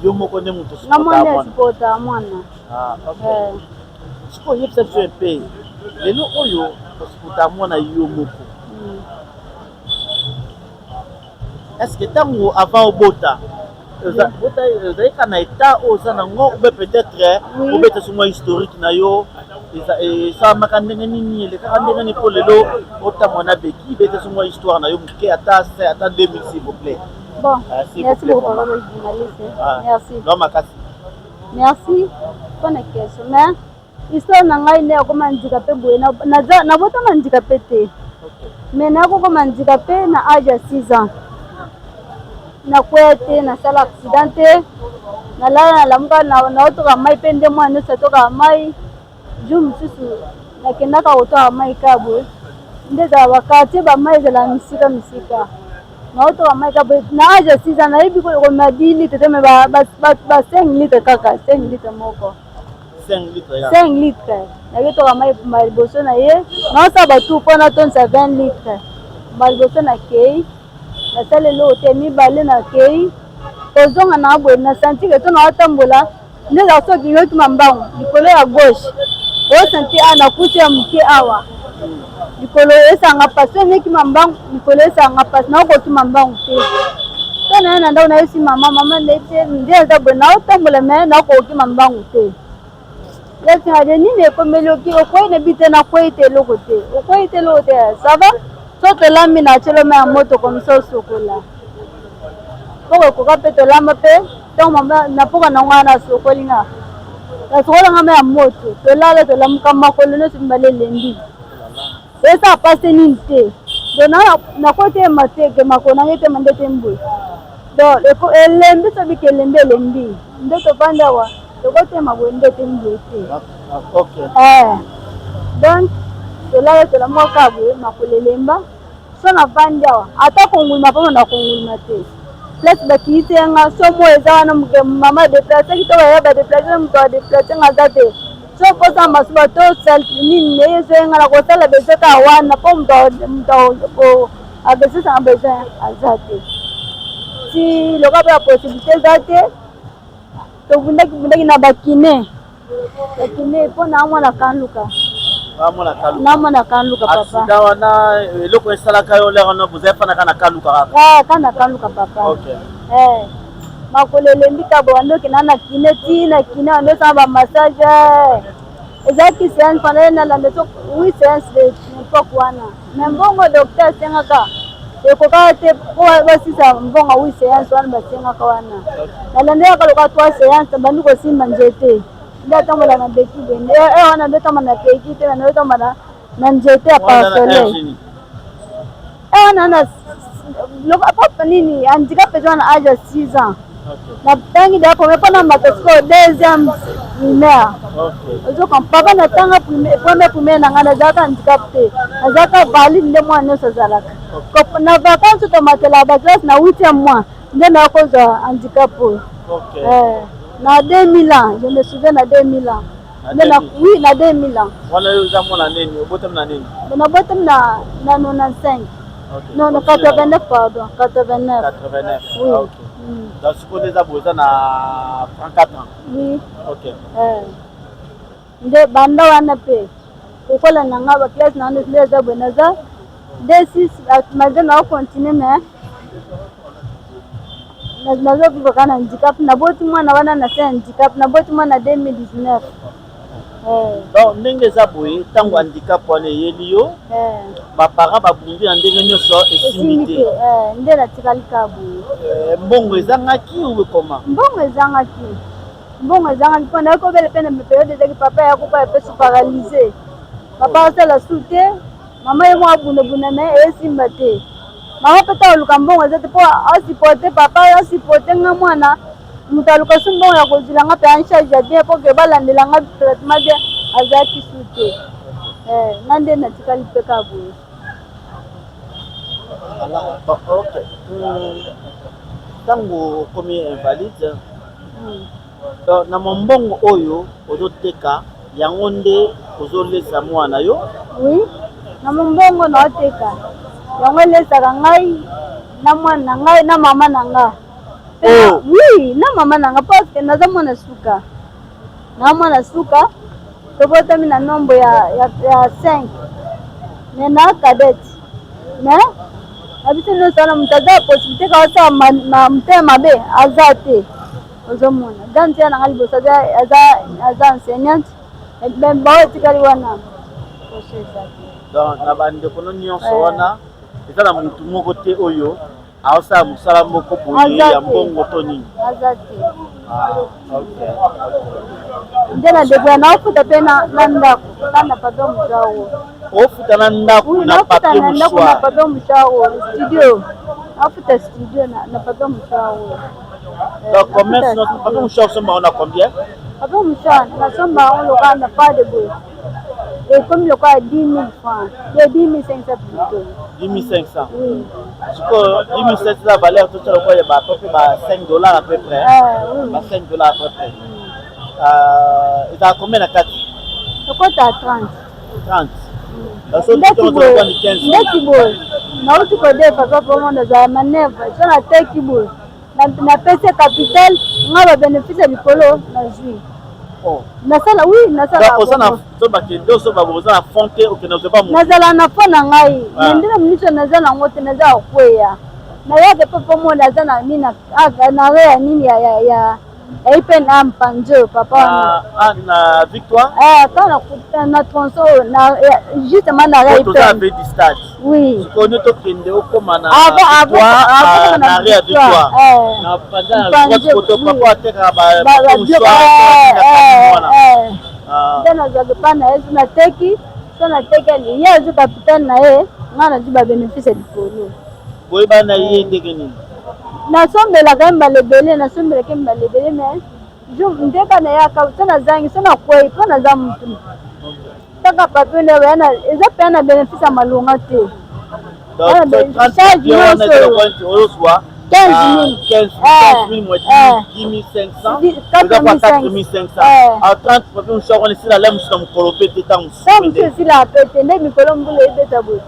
Yo moko nde moto nga moko nde asupporta mwana. Ah, ok. Eh. Sikoyo oyebisa biso mpe lelo oyo osupporta mwana yo moko. Est-ce que ntango avant obota ozali kaka na état oyo oza nango ou bien peut-être obeta so mwa historique na yo esalamaka ndenge nini, elekaka ndenge nini mpo lelo otambola na beki? Beta so mwa histoire na yo moke, ata ata 2000, s'il vous plaît. Bon, ah, merci beaucoup papa le journaliste. Ah, merci. Non, makasi. Merci mpona question, mais histoire na ngai nde akoma handicapé boye, nabotama handicapé te, mais nakokoma handicapé na age ya 6 ans. Nakwea te, nasala accident te, nalala nalamuka naotoka mai mpe nde mwana nyonso atokaka mai. Jour mosusu nakendaka kotoka mai kaka boye, nde ezala baquartier bamai ezala misika misika, naotoka mai kaka boye na age ya 6 ans, nayebi komema 10 litre te, mais ba 5 litre kaka, 5 litre moko. 5 litre naketoka mai ma liboso na ye, naosala batour mpo natondisa 20 litre ma liboso. Nakei, nasala eloko te, mibale nakei kozonga na boye, nasanti ke to naotambola nde ezala soki okingi okima mbangu likolo ya gauche, osanti awa nakuti ya moke awa likolo esanga mpasi, so ekima mbangu likolo esanga mpasi, nakokima mbangu te. To naye na ndako, nayesi mama, mama nde eza boye, naotambola me nakokima mbangu te. Yatinga nini ekomeli oki okwei na bi te, nakwei te, eloko te, okwei te, eloko te, ça va. So tolambi na atyelo mai ya moto komisa osokola poko ekoka mpe tolamba mpe ntango mama na poka nango wana asokoli nga, nasokola nga mai ya moto, tolala, tolamuka makolo nyonso mibale elembi, esala pasi nini te. Donc nakotema te ke makolo nange etema nde te mbwe, donc elembi so biki elembi elembi nde tovandi awa tokotema boye nde te mbwe te. Donc tolala, tolamuka kaka boye makolo elemba. So navandi awa, ata konguluma mpona na konguluma te, place bakiyisi ye nga so mo eza wana mama adeplaceki to baya badeplace, moto adeplace nga aza te. So mposa masuba to nini neye ezoye nga na kosala besoin kaka wana mpo moto akesisanga besoin aza te. Ti loka mpe ya possibilité eza te, tobundaki bundaki na bakine bakine mpo na mwana kanluka. Na mwana kanluka papa. Accident wana, eloko esalaka yo lere wana, bozali fanaka na kaluka kaka? Ka na kaluka papa. Makolo elembi ka boye, ndoki na na kine ti na kine wana osala bamassage, ezalaki séance pendant nalanda so huit séance de époque wana, mais mbongo docteur asengaka ekokaka te po basisa mbongo huit séance wana basengaka wana. Nalandelaka loka trois séance, bandi kosimba nzete nde atambola na beki boye nde wana nde otambola na beki te, nde otambola na nzete ya parasole wana na Papa nini handicap eza na age ya 6 ans. Natangi deja premier mpo na mata sikoyo deuxième primaire. Ozoka papa natanga premier primaire na ngai nazalaka handicap te, nazalaka valide nde mwana nyonso azalaka. Na vacances tomatelaka baklasse na huitième mois nde naya kozwa handicap oyo. Na 2000 ans, je me souviens na 2000 ans. Na oui, na 2000 ans. Wana yo oza mwana nini? Obotami na nini? Nabotami na 95. Okay. Non, non, 89, pardon. 89. 89. Oui. Ah, ok. Donc sikoyo nde eza boye, oza na 34 ans. Oui. Ok. Nde banda wana mpe kokola na nga baklasse na wana nde eza boye, naza D6 malgré nao continue, mais nazovivre kaka na handicap. Naboti mwana wana na se handicap, naboti mwana 2019. Donc ndenge eza boye, ntango handicap wana eyeli yo, baparent babungi na ndenge nyonso, esimbi te. Nde natikali kaka boye. Mbongo ezangaki ou comment? Mbongo ezangaki, mbongo ezangaki mpo nayoki obele mpe na période ezaki papa ya kopa epesu paralyse, papa asala su te, mama ye moko abundabunda na ye, esimba te. Mama mpe ta oluka mbongo eza te mpo asupporte papa, asupporte nga mwana. Moto aluka su mbongo ya kozwila nga mpe en charge ya bien mpo ke balandela nga traitement bien, azalaki su te. Nga nde natikali mpe kaka boye. Ok, ntango okomi invalide, na mombongo oyo ozoteka yango nde ozolesa mwana yo? Oui, na mombongo naoteka yango elesaka ngai na mwana na ngai na mama na nga. Oh. Oui, na mama na nga, parce que naza mwana suka, na mwana suka, tobotami na nombre ya 5, mais na cadette, mais na biso nyonso wana moto aza possibilité ka osala motema mabe aza te. Ozomona grande sœur na nga liboso aza enseignante, mais bao etikali wana poso eza te. Donc na bandeko no nyonso wana, eza na motu moko te oyo aosala mosala moko boye ya mbongo to nini? Aza te. Ah, ok. Nde na debrouille, naofuta mpe na ndako ka na papier mouchoir oyo. Ofuta na ndako na papier na ndako na mouchoir? Papier mouchoir oyo, studio, naofuta studio na papier mouchoir oyo. Donc commerce, papier mouchoir osomba na combien? Papier mouchoir nasomba yango lokola na pas de boye, ekomi lokola 10 000 francs, de 10 500 plutôt. 10 500? Oui. Sikoyo 10 500 eza valeur totala lokola ya ba peu ba 5 $ à peu près? Oui. Ba 5 $ à peu près. Ezala combien na kati? Ekota 30. 30? Ndeti boye nauti kodefa papa mo, nazala manœuvre so nateki boye, napesi capital nga, babénéfice ya likolo nazwi, nasala, oui, nasala. Oza na fond te, okende ozwa? Nazala na fond na ngai, mais nde na minute naza nango te, naza ya kokweya. Nayaka mpe mpo mona aza na nini na re ya nini ya ipn mpanzi oyo papa wana. Na Victoire? Kaka na tronçon oyo, justement na re ipn. Stade? Oui. Sikoyo nde tokende okóma na Victoire, na re ya Victoire, na panza na droite koto papa atekaka ba. Nde nazwaka epa na ye, so nateki, so natekeli ye, azwi capital na ye, ngai nazwi babénéfice ya likolo. Boyeba na ye ndenge nini? Nasombelaka ye mbala ebele, nasombelaka ye mbala ebele, mais ndeka na ye aka so nazangi, so nakwei mpo naza motu kaka papier nde eza mpe na bénéfice ya malonga te. Charge nyonso ozwa 15 000 moins 10 500, eza kwa 4 500. A 30 papier mouchoir wana esila la mosusu na mokolo mpe te, ntango mosusu mosusu esila pe te. Nde mikolo mbula ebeta boye,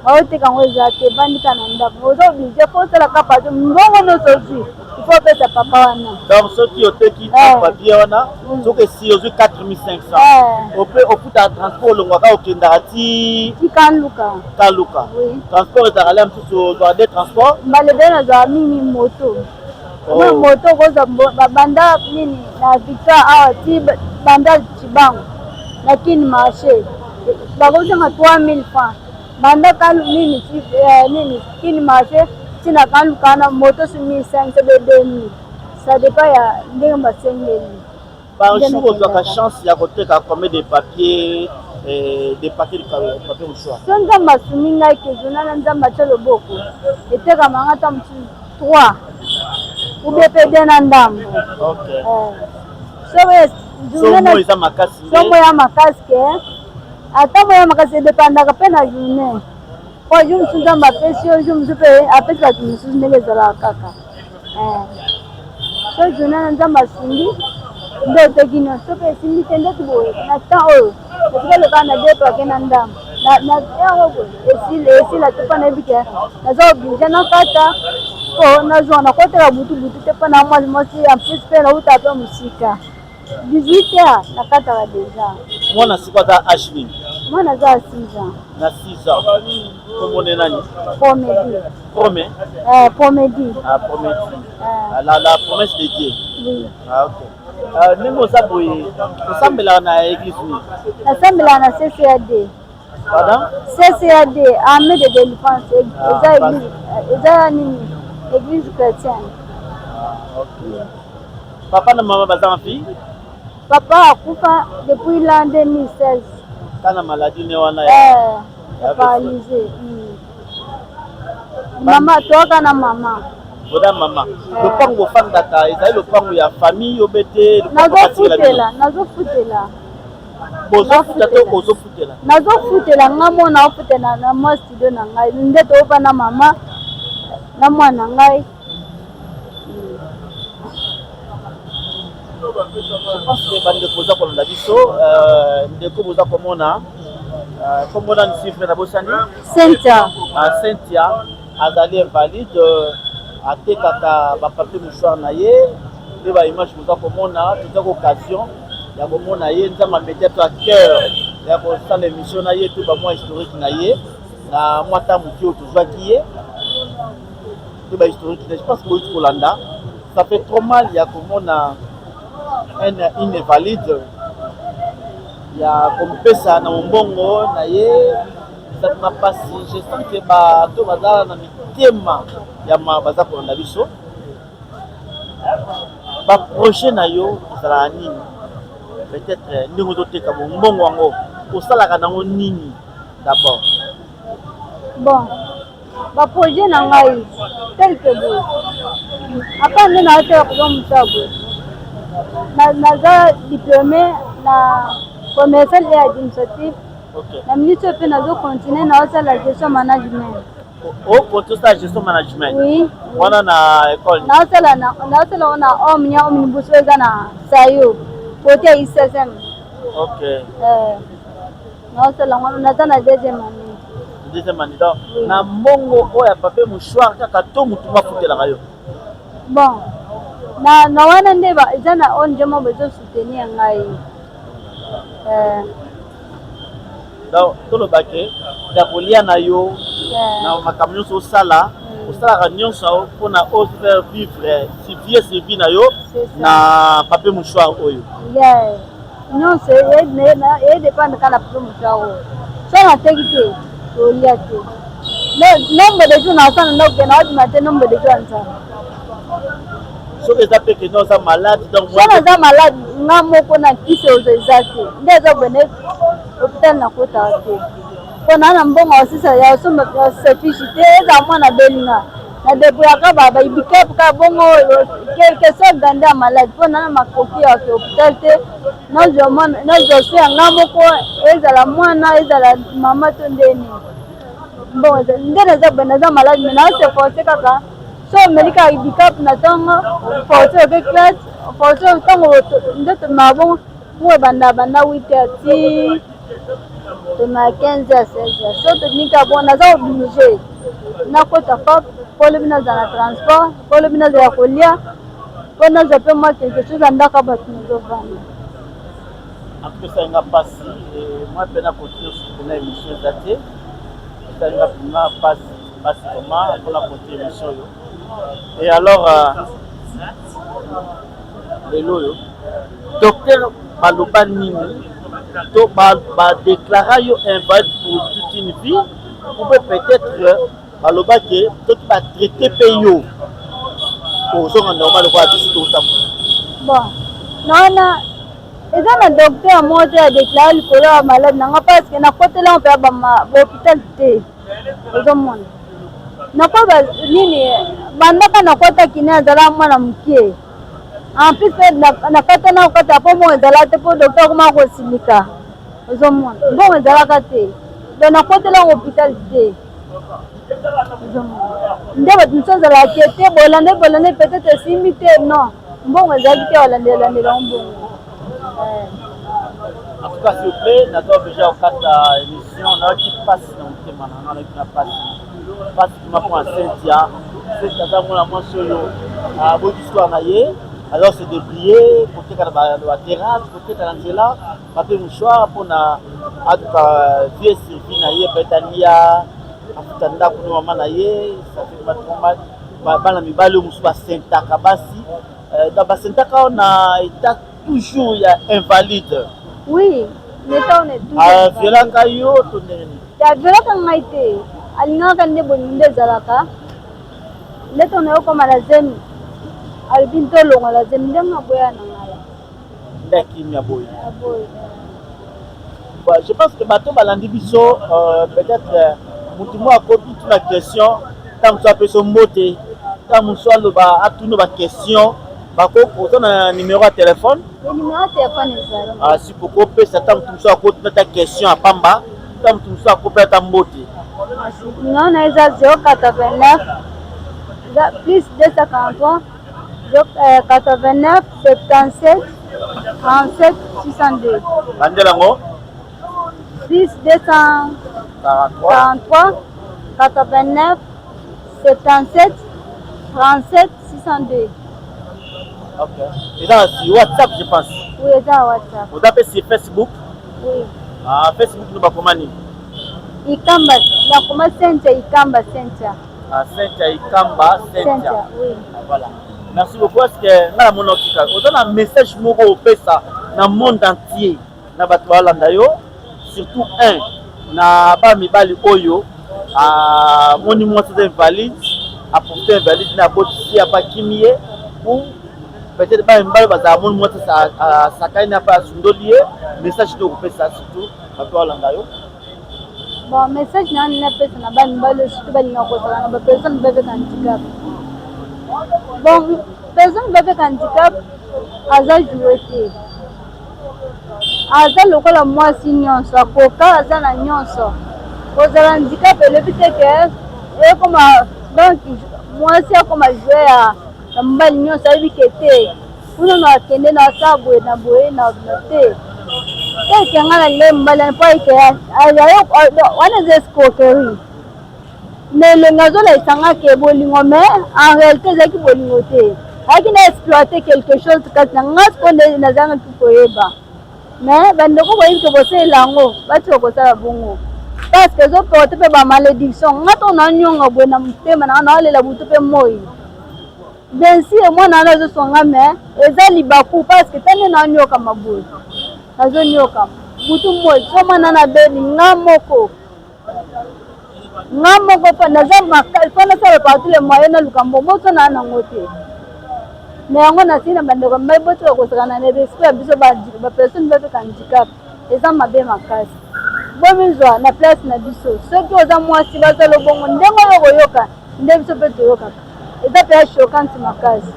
baoteka yango eza te, evandika na ndako, oza obligé fo osalaka papier, mbongo nyonso ozwi, il faut opesa papa wana. Donc soki oteki papier wana, soki esi ozwi 4500, ope ofutaka transport, olongwaka, okendaka ti ti Kaluka. Kaluka. Transport ezalaka lia mosusu, ozwaka de transport? Mbala ebele nazwaka mingi moto. Moto okozwa babanda nini na Victoire awa ti banda Cibango na Kini marché, bakozanga 3000 francs. Banda kalu nini nini Kini marché ntina Kaluka na moto so 1500 be 2000, ça dépend ya ndenge basengeli. Par jour ozwaka chance ya koteka combien de papier? Des paquets de papier mouchoir. So Nzambe asungi ngai ke journal na Nzambe atya loboko, etekama nga ata mosusu 3 ou bien mpe 2 na ndambo. Somo eza makasi, somo ya makasi ke ata moya makasi edepandaka mpe na journée, po jour mosusu Nzambe apesi yo, jour mosusu mpe apesi bato mosusu, ndenge ezalaka kaka. So journée na Nzambe asungi nde oteki nyonso, mpe esimbi te ndeti boye na temps oyo etikali kaka na deux paquets na ndambo na yango boye esila te, mpo nayebi ke naza obligé nakata mpo nazwa nakotela butu butu te, mpo na mwasi mwasi en plus mpe nauta mpe mosika. 18 heures nakataka déjà. Mwana siko aza âge nini? Mwana aza ya 6 ans. Na 6 ans, komone nani? Promedi. Prome Promedi. Ah, Promedi. La promesse de Dieu. Oui. Ah, ok. Ndenge oza boye, osambelaka na église nini? Nasambelaka na CCAD. Pardon? CCAD, Armée de délivrance. Eza église, eza nini, église chrétienne. Ah, ok. Papa na mama baza en vie? Papa akufa depuis l'an 2016. Kana maladie ne wana? Ya paralysé. Mama, toyaka na mama. Oda mama. Lopango bofandaka ezali lopango ya famille yo be te? Nazofutela, nazofutela. Bozofuta to ozofutela? Nazofutela nga mona, ofutela na mwa studio na ngai nde toyoka na mama na mwana ngai. Je pense que bandeko boza kolanda biso, ndeko boza komona kombo nani sifre na bosani? Cynthia. Cynthia azali invalide, atekaka bapapier mouchoir na ye nde baimage boza komona. Tozaki occasion ya komona ye, Nzambe ameti to à cœur ya kosala émission na ye to bamwa historique na ye na mwa ta moke oyo tozwaki ye to bahistorique na. Je pense boyuti kolanda, ça fait trop mal ya komona une invalide ya kompesa na mombongo na ye, ezalaka mpasi. Je sens ke bato baza na mitema ya ma baza kolanda biso. Baprojet na yo ezalaka nini? Peut-être ndenge ozoteka mombongo yango, osalaka nango nini d'abord? Bon, baprojet na ngai tel que boye, apa nde naotela koza mosala boye, naza diplômé na commercial et administratif. Na minute oyo mpe nazocontinue, naosala gestion management. Okonti osala gestion management? Oui. Wana na école? Naosala, naosala ngo na Omnia, Omnibus oyo eza na Sayo, côté ya ICSM. Naosala ngo, naza na deuxième année. Deuxième année. Donc na mbongo oyo ya papier mouchoir kaka to motu bafutelaka yo? Bon, na wana nde eza na ONG moko ezosoutenir ngai. Donc toloba ke ya kolia na yo na makambo nyonso osala, osalaka nyonso mpona ofaire vivre survie survie na yo na papier mouchoir oyo? Nyonso edépendre kaka na papier mouchoir oyo. So nateki te, tolia te. Nombre de jour naosala ndako, naobima te, nombre de jour ya nzala. Soki eza mpe kende oza malade donc? So naza malade nga moko, na kisi ozo eza te, nde eza boye hôpital nakotaka te, mpo naa na mbongo osisa ya osomba fiche te. Eza mwana belinga na débrouillaka baibikap kaka bongo, quelque soit grande ya malade, mpo naa na makoki ya hôpital te. Nazwa so ya nga moko, ezala mwana, ezala mama to ndeni. Bon, nde naza boye, naza malade mais naose force kaka. So omeli kaka ibikap na ntongo, force oke classe, force ntango nde tomaka bongo ngo ebanda banda 8 heures ti tomaka 15 heures, 16 heures. So tobimi kaka bongo, naza obligé nakota fap mpo lobi nazala na transport, mpo lobi nazala kolia, mpo nazwa mpe mwa quelque chose ya ndako ya bato nazovanda. Apesa nga mpasi mwa mpe na continue soutenir émission eza te, esali nga mpena mpasi, mpasi vraiment mpona continue émission oyo. Et alors lelo oyo docteur baloba nini? To badéclara yo invalide pour toute une vie ou peut peut-être baloba ke soki batraite mpe yo ozonga normal lokola biso totambola? Bon, nawana. Eza na docteur moko te a declare likolo ya malade na nga parce que nakotela yango mpe ba hopital te. Ozomona nakoyeba nini bandaka nakota kine, azala mwana mokie. En plus mpe nakata na kokata mpo mbongo ezala te, mpo docteur akoma kosilika. Ozomona, mbongo ezalaka te, donc nakotela yango hôpital te. Ozomona nde bato mosusu azalaka ke te, bolande bolande, peut-être esimbi te. Non, mbongo ezalaki te, balandelandela yango mbongo. En tout cas, s'il vous plaît, naza obligé kokata émission. Nayoki mpasi na motema na nga, nayoki na mpasi, mpasi kima mpo na Cynthia. Cynthia aza mwana mwasi oyo aboyi histoire na ye, aza se débrouiller, koteka na baterrasse, koteka na nzela papier mouchoir mpona atuka vie, survie na ye, peut alia, afuta ndako na mama na ye. Ça fait bana mibali oyo mosusu basentaka basi, donc basentaka na état toujours ya invalide. Oui, l'état on est toujours. Aviolaka yo to ndenge nini? Aviolaka ngai te, alingaka nde bolingo nde ezalaka. Nde to nayo koma na zemi, alobi nte olongola zemi, ndenge aboya na ngai. Nde akimi, aboyi. Aboyi. Bon, je pense que bato balandi biso, peut-être motu moko akoki tuna question, ntango mosusu apesa mbote, ntango mosusu aloba, atuna baquestion, oza na numéro ya téléphone? Numéro ya téléphone ezali. Ah, si pokopesa, ntango motu mosusu akotuna ata question ya pamba, ntango motu mosusu akopesa ata mbote. Numéro na eza 089 plus 243 89 77 37 602. Bandela yango. Plus 243 89 77 37 602. Ok, eza na si WhatsApp, je pense? Oui, eza na WhatsApp. Oza mpe si Facebook? Oui. Ah, Facebook no bakoma nini? Ikamba, nakoma Cynthia Ikamba Cynthia. Ah, Cynthia Ikamba Cynthia. Cynthia, oui. Ah, voilà, merci beaucoup. Est ce que ngai namona otika oza na message moko opesa na monde entier, na bato balanda yo, surtout un na bana mibali oyo amoni mwasi aza invalide, aprofite invalide na abotisi, apakimi ye, ou peut-être bana mibali bazala amoni mwasi asakani na mpe asundoli ye, message nde okopesa surtout bato balanda yo? Bon, message na ngai napesa na bana mibali, surtout balingaka kozala na bapersone baveka handicap. Bon, personne baveka handicap aza jouet te, aza lokola mwasi nyonso, akoka, aza na nyonso. Kozala handicap elobi te ke ekoma, donc mwasi akoma jouet ya mobali nyonso, ayebi ke te kuna na akende na asala boye na boye na te. Eke ngai nalingai mobali mpo ayeke wana eza escroquerie na elengi, azolakisa nga ke bolingo, mais en réalité ezalaki bolingo te, ayaki na exploiter quelque chose kati na nga. Sikoyo nde nazangaki koyeba. Mais bandeko boyebi ke bosalela yango, batika kosala bongo parce que ezoporte mpe bamalédiction. Nga to nanionga boye na motema na nga, naolela butu mpe moi. Bien sûr, mwana wana azosonga, mais eza libaku parce que tande naoniokama boye, nazoniokama butu moi. So mwana wana abeli, nga moko, nga moko mpo naza mpo nasala par tous les moyens, naluka mbongo so naa nango te. Mais yango nasili na bandeko mibali, botika kosaka na esprit ya biso bapersone baveka handicap, eza mabe makasi. Bomizwa na place na biso. Soki oza mwasi, bazala bongo ndenge oyo koyoka nde biso mpe toyokaka, eza mpe ya choquante makasi.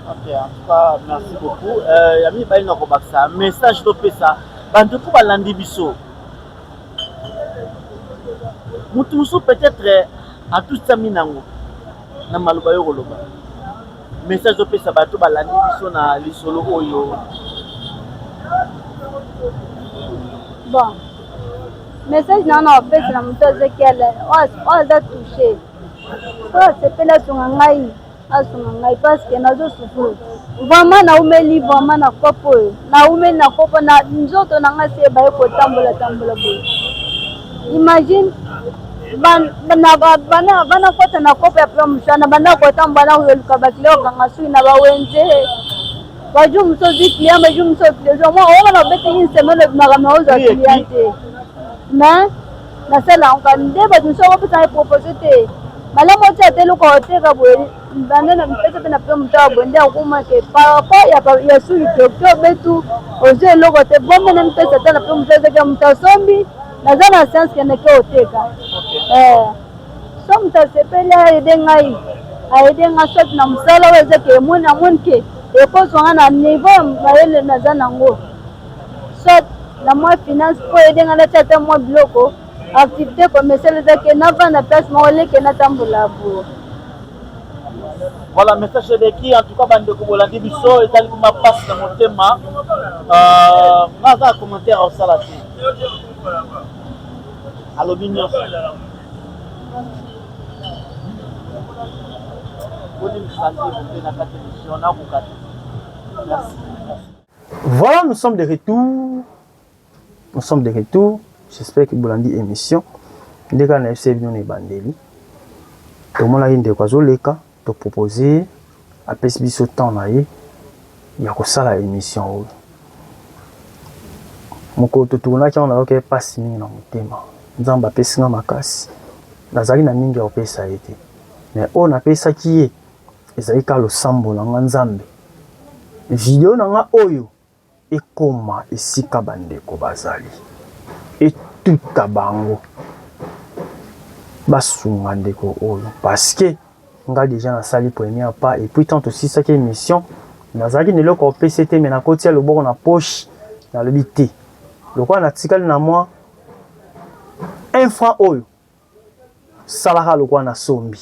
Ok, en tout cas, merci beaucoup. Ya mibali na kobakisa message topesa bandeko balandi biso, motu mosusu peut-être atusami nango na maloba yo koloba, message opesa bato balandi biso na lisolo oyo? Bon, message na wana opesa na moto azaki oyo aza touché, so asepeli, asunga ngai, asunga ngai parce que nazosouffrir vraiment. Naumeli vraiment na kopo oyo, naumeli na kopo na nzoto na ngai, se ebaye kotambola tambola boye. Imagine bana kota na kopo ya promotion na banda kotambola na koluka bakilo, okanga suki na bawenze. Bajour mosusu ozwi client, bajour mosusu ozwi mwa oyo na obeti une semaine, obimaka ma ozwa client te. Mais nasala yango nde bato mosusu akopesa ngai propose te. Malamu otia ata eloko ya koteka boye banda na mipesa mpe na pe moto ya boye nde akoma ke par rapport ya, ya suki tokyo betu ozwi eloko te bombe na mipesa ata na pe moto azaki moto asombi naza na science ke nake oteka eh. So moto asepeli aede ngai aede ngai soit na mosala oyo eza ke emoni amoni ke ekozwa ngai na niveau ya mayele naza nango soit na mwa finance mpo ede ngai natia ata mwa biloko Activite commerciale eza ke navanda place moko leke natambola boye. Voilà, message eleki en tout cas bandeko bolandi biso ezali kuma mpasi na motema euh, nga aza na commentaire osala te alobi nyonso bolimbisa nde mpe na kati émission nakoka te merci. Voilà, nous sommes de retour. Nous sommes de retour. J'espère que bolandi émission. Nde kaka nayebisa bino na ebandeli. Tomonaki ndeko azoleka, to proposer ye, apesi biso temps na ye ya kosala émission oyo. Mokolo totournaki yango nayokaki mpasi mingi na motema. Nzambe apesi nga makasi. Nazalaki na mingi ya kopesa ye te. Mais oyo napesaki ye ezali kaka losambo na nga Nzambe. Video na nga oyo Ekoma esika ba ndeko bazali, etuta bango basunga ndeko oyo parce que nga dejà nasali première pas et puis tant tosilisaki emission nazalaki na eloko ya kopesa ye te mais nakotia loboko na poche nalobi te lokola natikali na mwa un franc oyo Salaka lokola na sombi.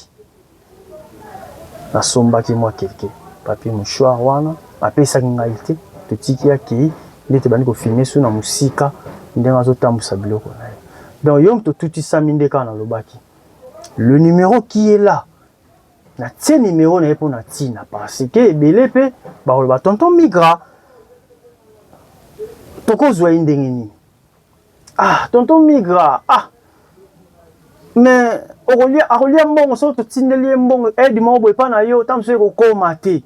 Na sombaki mwa quelque papier mouchoir wana apesaki ngai te, totiki ye akeyi nde tobandi ko filmer su na mosika ndenge azo tambusa biloko na ye. Donc yo moto otutisami nde kaka nalobaki le numero qui est là na tie numero na ye mpo na tina parce que ebele mpe bakoloba tonton Migra tokozwa ye ndenge nini? Ah tonton Migra ah mais okolia akolia mbongo soki totindeli ye mbongo aide moko boye epai na yo ntango mosusu ekokoma te.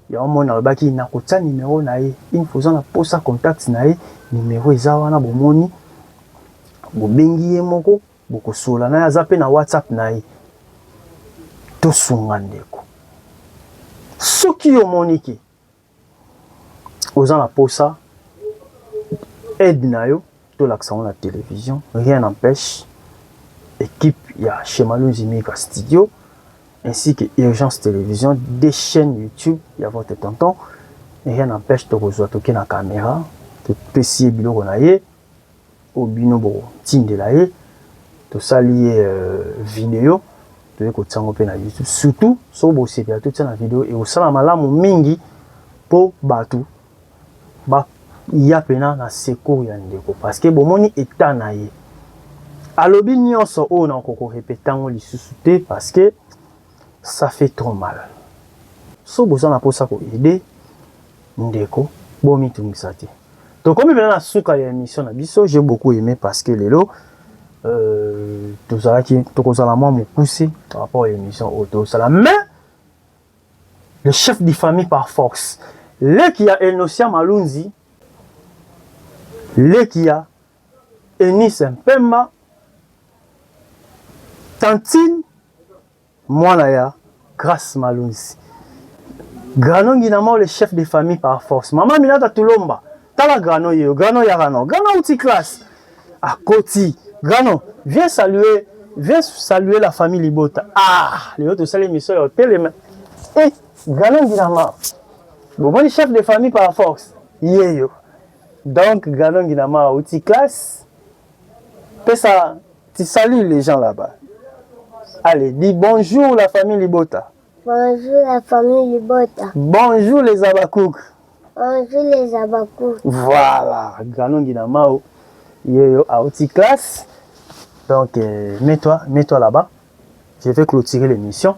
Yango moni alobaki nakotia numero na ye une fois oza na posa contact na ye numero eza wana bomoni bobengi ye moko bokosola na ye aza mpe na whatsapp na ye tosunga ndeko soki yo omoni ke Oza na posa aide na yo tolakisa yango na television rien n'empêche equipe ya chez Malunzi Mika studio ainsi que Urgence Télévision deux chaînes YouTube ya votre tonton rien n'empêche tokozwa toke na camera topesi ye biloko na ye oyo bino bokotindela ye tosali ye euh, video toye kotia yango mpe na youtube surtout soki bosepela totia na video ekosala malamu mingi mpo bato baya mpena na secours ya ndeko parce que bomoni etat na ye alobi nyonso oyo nakoki korepete yango lisusu te parce que ça fait trop mal so boza na mposa koaide ndeko bomitungisa te Tokomi pena na suka ya emission na biso, j'ai beaucoup aimé parce que lelo euh, tozalaki tokozala mwa mokuse par rapport ya emission oyo tosala mais le chef de famille par force leki ya Enosia Malunzi leki ya Eunice Mpemba tantine Mwana ya Grace Malunzi. Grano Nginamao le chef de famille par force. Maman Aminata Tulomba. Tala Grano yeyo. Grano yaka no. Grano auti classe. Akoti. Grano, viens saluer, viens saluer la famille Libota. Ah, lelo tosali émission ya otelema. Eh, Grano Nginamao. Bomoni chef de famille par force. Yeyo. Donc Grano Nginamao auti classe. Pesa, tu salues les gens là-bas. Allez, dis bonjour la famille Libota. Bonjour la famille Libota. Bonjour les Abakouk. Bonjour les Abakouk. Voilà, Grano Nginamao, yeyo auti classe. Donc, euh, mets-toi, mets-toi là-bas. Je vais clôturer l'émission.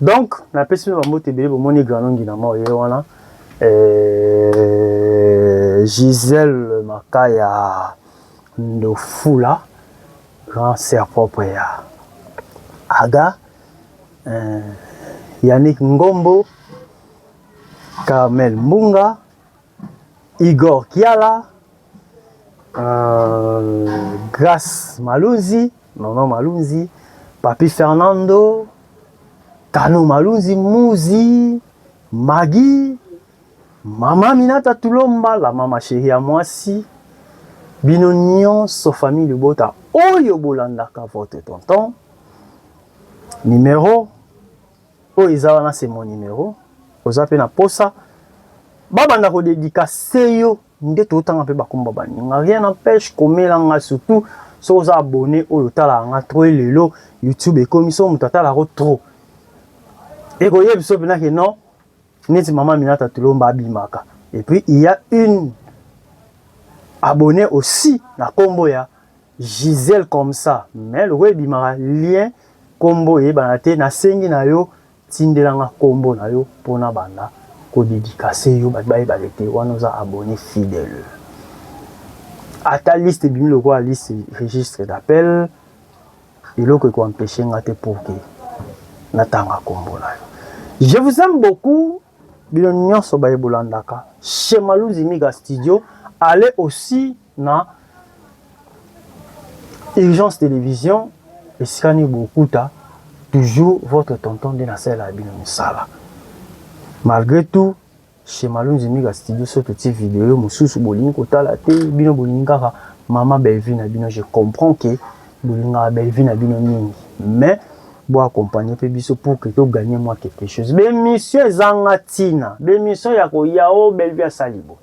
Donc, napesi bino bambote ebele bomoni Grano Nginamao ye wana. Euh, Gisèle Makaya Ndofula, grand sœur propre ya Aga, euh, Yannick Ngombo, Carmel Mbunga, Igor Kiala, euh, Grace Malunzi, Nono Malunzi, Papi Fernando, Kano Malunzi Muzi Maggie Mama Minata Tulomba la mama chérie ya mwasi bino nyonso famille libota oyo bolandaka votre tonton numéro oyo eza wana c'est mon numéro oza pe na posa babanda ko dédicacer yo nde totanga mpe bakomba baninga rien n'empêche komela nga surtout soki oza abonné oyo otalaka nga trop lelo youtube ekomi so moto atalako trop ekoyebi biso mpena ke non neti mama Minata Tulomba abimaka et puis il y a une abonnée aussi na kombo ya Gisèle comme ça mais lokola ebimaka lien kombo eyebana te nasengi na yo tindela nga kombo na yo mpona banda kodedikase yo bato bayeba te wana oza abonné fidèle ata liste ebimi lokola liste registre d'appel eloko ekoempêche nga te pour que natanga kombo na yo. Je vous aime beaucoup bino nyonso baye bolandaka chez Maluzi Miga Studio. Allez aussi na Urgence Télévision esika nini bokuta toujours votre tonton nde nasalela bino misala. Malgré tout chez Malunzi Miga Studio so totie video mosusu bolingi kotala te, bino bolingi kaka mama Bellevue na bino. Je comprends que bolingaka Bellevue na bino mingi, mais bo accompagner mpe biso pour que to gagner moi quelque chose. Bémission ezanga ntina, bémission ya koya o Bellevue asali boye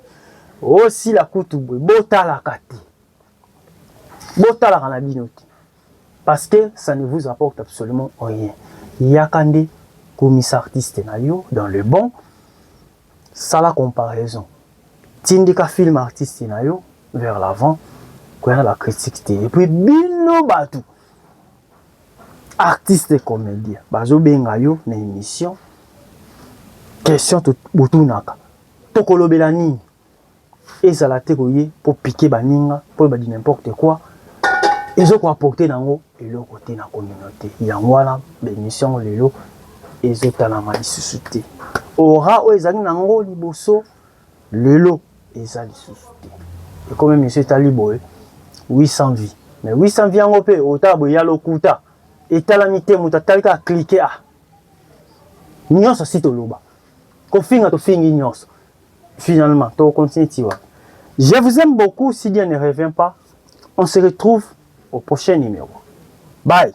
osila kutu boye, botalaka te, botalaka na bino te, parce que ça ne vous apporte absolument rien. Yaka nde komisa artiste na yo dans le bon, sala comparaison, tindika film artiste na yo vers l'avant, koya na bacritique te. Et puis bino bato artiste comédien bazobenga yo na émission, question botunaka tokolobela nini, ezala te koye po piquer baninga po badi n'importe quoi, ezokoapporter nango eloko te na communauté. Yango wana bémission lelo ezotalama lisusu te. Ora oyo ezalaki nango liboso lelo eza lisusu te. Ekomi émission etali boye 800 vues, mais 800 vues yango mpe otala boye ya lokuta, etalami te. Moto atali kaka clique, ah nyonso si toloba kofinga tofingi nyonso, finalement to continue tiwa. Je vous aime beaucoup. Si Dieu ne revient pas, on se retrouve au prochain numéro. Bye.